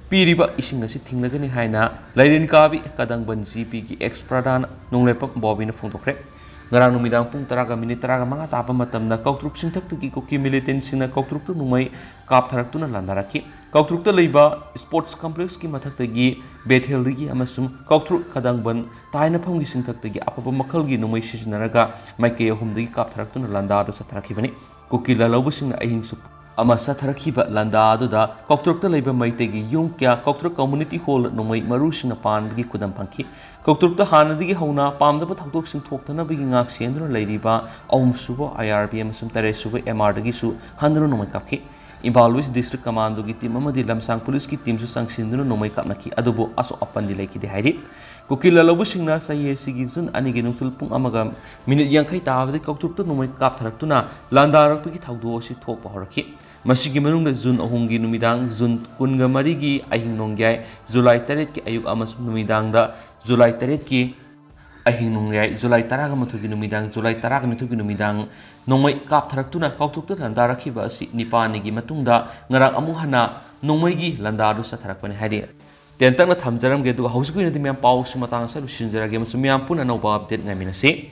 ꯄꯤꯔꯤꯕ ꯏꯁꯤꯡ ꯑꯁꯤ ꯊꯤꯡꯂꯒꯅꯤ ꯍꯥꯏꯅ ꯂꯥꯏꯔꯦꯟ ꯀꯥꯕꯤ ꯀꯗꯪꯕꯟ ꯖꯤ ꯄꯤꯒꯤ ꯑꯦꯛꯁ ꯄ꯭ꯔꯙꯥꯟ ꯅꯣꯡꯂꯩꯄꯥꯛ ꯕꯣꯕꯤꯅ ꯐꯣꯡꯗꯣꯛꯈ꯭ꯔꯦ꯫ ꯉꯔꯥꯡ ꯅꯨꯃꯤꯗꯥꯡ ꯄꯨꯡ ꯇꯔꯥꯒ ꯃꯤꯅꯤꯠ ꯇꯔꯥꯒ ꯃꯉꯥ ꯇꯥꯕ ꯃꯇꯝꯗ ꯀꯥꯎꯇ꯭ꯔꯨꯛ ꯆꯤꯡꯊꯛꯇꯒꯤ ꯀꯨꯀꯤ ꯃꯤꯂꯤꯇꯦꯟꯁꯤꯡꯅ ꯀꯥꯎꯇ꯭ꯔꯨꯛꯇ ꯅꯣꯡꯃꯩ ꯀꯥꯞꯊꯔꯛꯇꯨꯅ ꯂꯥꯟꯗꯥꯔꯛꯈꯤ꯫ ꯀꯥꯎꯇ꯭ꯔꯨꯛꯇ ꯂꯩꯕ ꯁ꯭ꯄꯣꯔꯠꯁ ꯀꯝꯄ꯭ꯂꯦꯛꯁꯀꯤ ꯃꯊꯛꯇꯒꯤ ꯕꯦꯊꯦꯜꯗꯒꯤ ꯑꯃꯁꯨꯡ ꯀꯥꯎꯇ꯭ꯔꯨꯛ ꯀꯗꯪꯕꯟ ꯇꯥꯏꯅꯐꯝꯒꯤ ꯆꯤꯡꯊꯛꯇꯒꯤ ꯑꯐꯕ ꯃꯈꯜꯒꯤ ꯅꯣꯡꯃꯩ ꯁꯤꯖꯤꯟꯅꯔꯒ ꯃꯥꯏꯀꯩ ꯑꯍꯨꯝꯗꯒꯤ ꯀꯥꯞꯊꯔꯛꯇꯨꯅ ꯂꯥꯟꯗꯥ ꯑꯗꯨ ꯆꯠꯊꯔꯛꯈꯤꯕꯅꯤ꯫ ꯀꯨꯀꯤ ꯂꯥꯜꯍꯧꯕꯁꯤꯡꯅ ꯑꯍꯤꯡ ꯆꯨꯞ ꯑꯃ ꯆꯠꯊꯔꯛꯈꯤꯕ ꯂꯥꯟꯗꯥ ꯑꯗꯨꯗ ꯀꯥꯎꯇ꯭ꯔꯨꯛꯇ ꯂꯩꯕ ꯃꯩꯇꯩꯒꯤ ꯌꯨꯝ ꯀꯌꯥ, ꯀꯥꯎꯇ꯭ꯔꯨꯛ ꯀꯝꯃ꯭ꯌꯨꯅꯤꯇꯤ ꯍꯣꯜ ꯅꯣꯡꯃꯩ ꯃꯔꯨꯁꯤꯡꯅ ꯄꯥꯟꯕꯒꯤ ꯈꯨꯗꯝ ꯐꯪꯈꯤ꯫ ꯀꯥꯎꯇ꯭ꯔꯨꯛꯇ ꯍꯥꯟꯅꯗꯒꯤ ꯍꯧꯅ ꯄꯥꯝꯗꯕ ꯊꯧꯗꯣꯛꯁꯤꯡ ꯊꯣꯛꯇꯅꯕꯒꯤ ꯉꯥꯛ ꯁꯦꯟꯗꯨꯅ ꯂꯩꯔꯤꯕ ꯑꯍꯨꯝꯁꯨꯕ ꯑꯥꯏ ꯑꯥꯔ ꯕꯤ ꯑꯃꯁꯨꯡ ꯇꯔꯦꯠꯁꯨꯕ ꯑꯦꯝ ꯑꯥꯔꯗꯒꯤꯁꯨ ꯍꯟꯗꯨꯅ ꯅꯣꯡꯃꯩ ꯀꯥꯞꯈꯤ꯫ ꯏꯝꯐꯥꯜ ꯋꯦꯁ ꯗꯤꯁꯇ꯭ꯔꯤꯛ ꯀꯃꯥꯟꯗꯣꯒꯤ ꯇꯤꯝ ꯑꯃꯗꯤ ꯂꯝꯁꯥꯡ ꯄꯨꯂꯤꯁꯀꯤ ꯇꯤꯝꯁꯨ ꯆꯪꯁꯤꯟꯗꯨꯅ ꯅꯣꯡꯃꯩ ꯀꯥꯞꯅꯈꯤ, ꯑꯗꯨꯕꯨ ꯑꯁꯣꯛ ꯑꯄꯟꯗꯤ ꯂꯩꯈꯤꯗꯦ ꯍꯥꯏꯔꯤ꯫ ꯀꯨꯀꯤ ꯂꯥꯜꯍꯧꯕꯁꯤꯡꯅ ꯆꯍꯤ ꯑꯁꯤꯒꯤ ꯖꯨꯟ ꯑꯅꯤꯒꯤ ꯅꯨꯡꯊꯤꯜ ꯄꯨꯡ ꯑꯃꯒ ꯃꯤꯅꯤꯠ ꯌꯥꯡꯈꯩ ꯇꯥꯕꯗꯒꯤ ꯀꯥꯎꯇ꯭ꯔꯨꯛꯇ ꯅꯣꯡꯃꯩ ꯀꯥꯞꯊꯔꯛꯇꯨꯅ ꯂꯥꯟꯗꯥꯔꯛꯄꯒꯤ ꯊꯧꯗꯣꯛ ꯑꯁꯤ ꯊꯣꯛꯄ ꯍꯧꯔꯛꯈꯤ꯫ ꯃꯁꯤꯒꯤ ꯃꯅꯨꯡꯗ ꯖꯨꯟ ꯑꯍꯨꯝꯒꯤ ꯅꯨꯃꯤꯗꯥꯡ, ꯖꯨꯟ ꯀꯨꯟꯒ ꯃꯔꯤꯒꯤ ꯑꯍꯤꯡ ꯅꯣꯡꯌꯥꯏ, ꯖꯨꯂꯥꯏ ꯇꯔꯦꯠꯀꯤ ꯑꯌꯨꯛ ꯑꯃꯁꯨꯡ ꯅꯨꯃꯤꯗꯥꯡꯗ, ꯖꯨꯂꯥꯏ ꯇꯔꯦꯠꯀꯤ ꯑꯍꯤꯡ ꯅꯣꯡꯌꯥꯏ, ꯖꯨꯂꯥꯏ ꯇꯔꯥꯒ ꯃꯥꯊꯣꯏꯒꯤ ꯅꯨꯃꯤꯗꯥꯡ, ꯖꯨꯂꯥꯏ ꯇꯔꯥꯒ ꯅꯤꯊꯣꯏꯒꯤ ꯅꯨꯃꯤꯗꯥꯡ ꯅꯣꯡꯃꯩ ꯀꯥꯞꯊꯔꯛꯇꯨꯅ ꯀꯥꯎꯇ꯭ꯔꯨꯛꯇ ꯂꯥꯟꯗꯥꯔꯛꯈꯤꯕ ꯑꯁꯤ ꯅꯤꯄꯥꯜꯅꯤꯒꯤ ꯃꯇꯨꯡꯗ ꯉꯔꯥꯡ ꯑꯃꯨꯛ ꯍꯟꯅ ꯅꯣꯡꯃꯩꯒꯤ ꯂꯥꯟꯗꯥ ꯑꯗꯨ ꯆꯠꯊꯔꯛꯄꯅꯤ ꯍꯥꯏꯔꯤ꯫ ꯇꯦꯟꯇꯛꯅ ꯊꯝꯖꯔꯝꯒꯦ, ꯑꯗꯨꯒ ꯍꯧꯖꯤꯛꯀꯤ ꯑꯣꯏꯅꯗꯤ ꯃꯌꯥꯝ ꯄꯥꯎꯁꯤ ꯃꯇꯥꯡ ꯑꯁꯤꯗ ꯂꯣꯏꯁꯤꯟꯖꯔꯒꯦ ꯑꯃꯁꯨꯡ ꯃꯌꯥꯝ ꯄꯨꯟꯅ ꯑꯅꯧꯕ ꯑꯞꯗꯦꯠ ꯉꯥꯏꯃꯤꯟꯅꯁꯤ꯫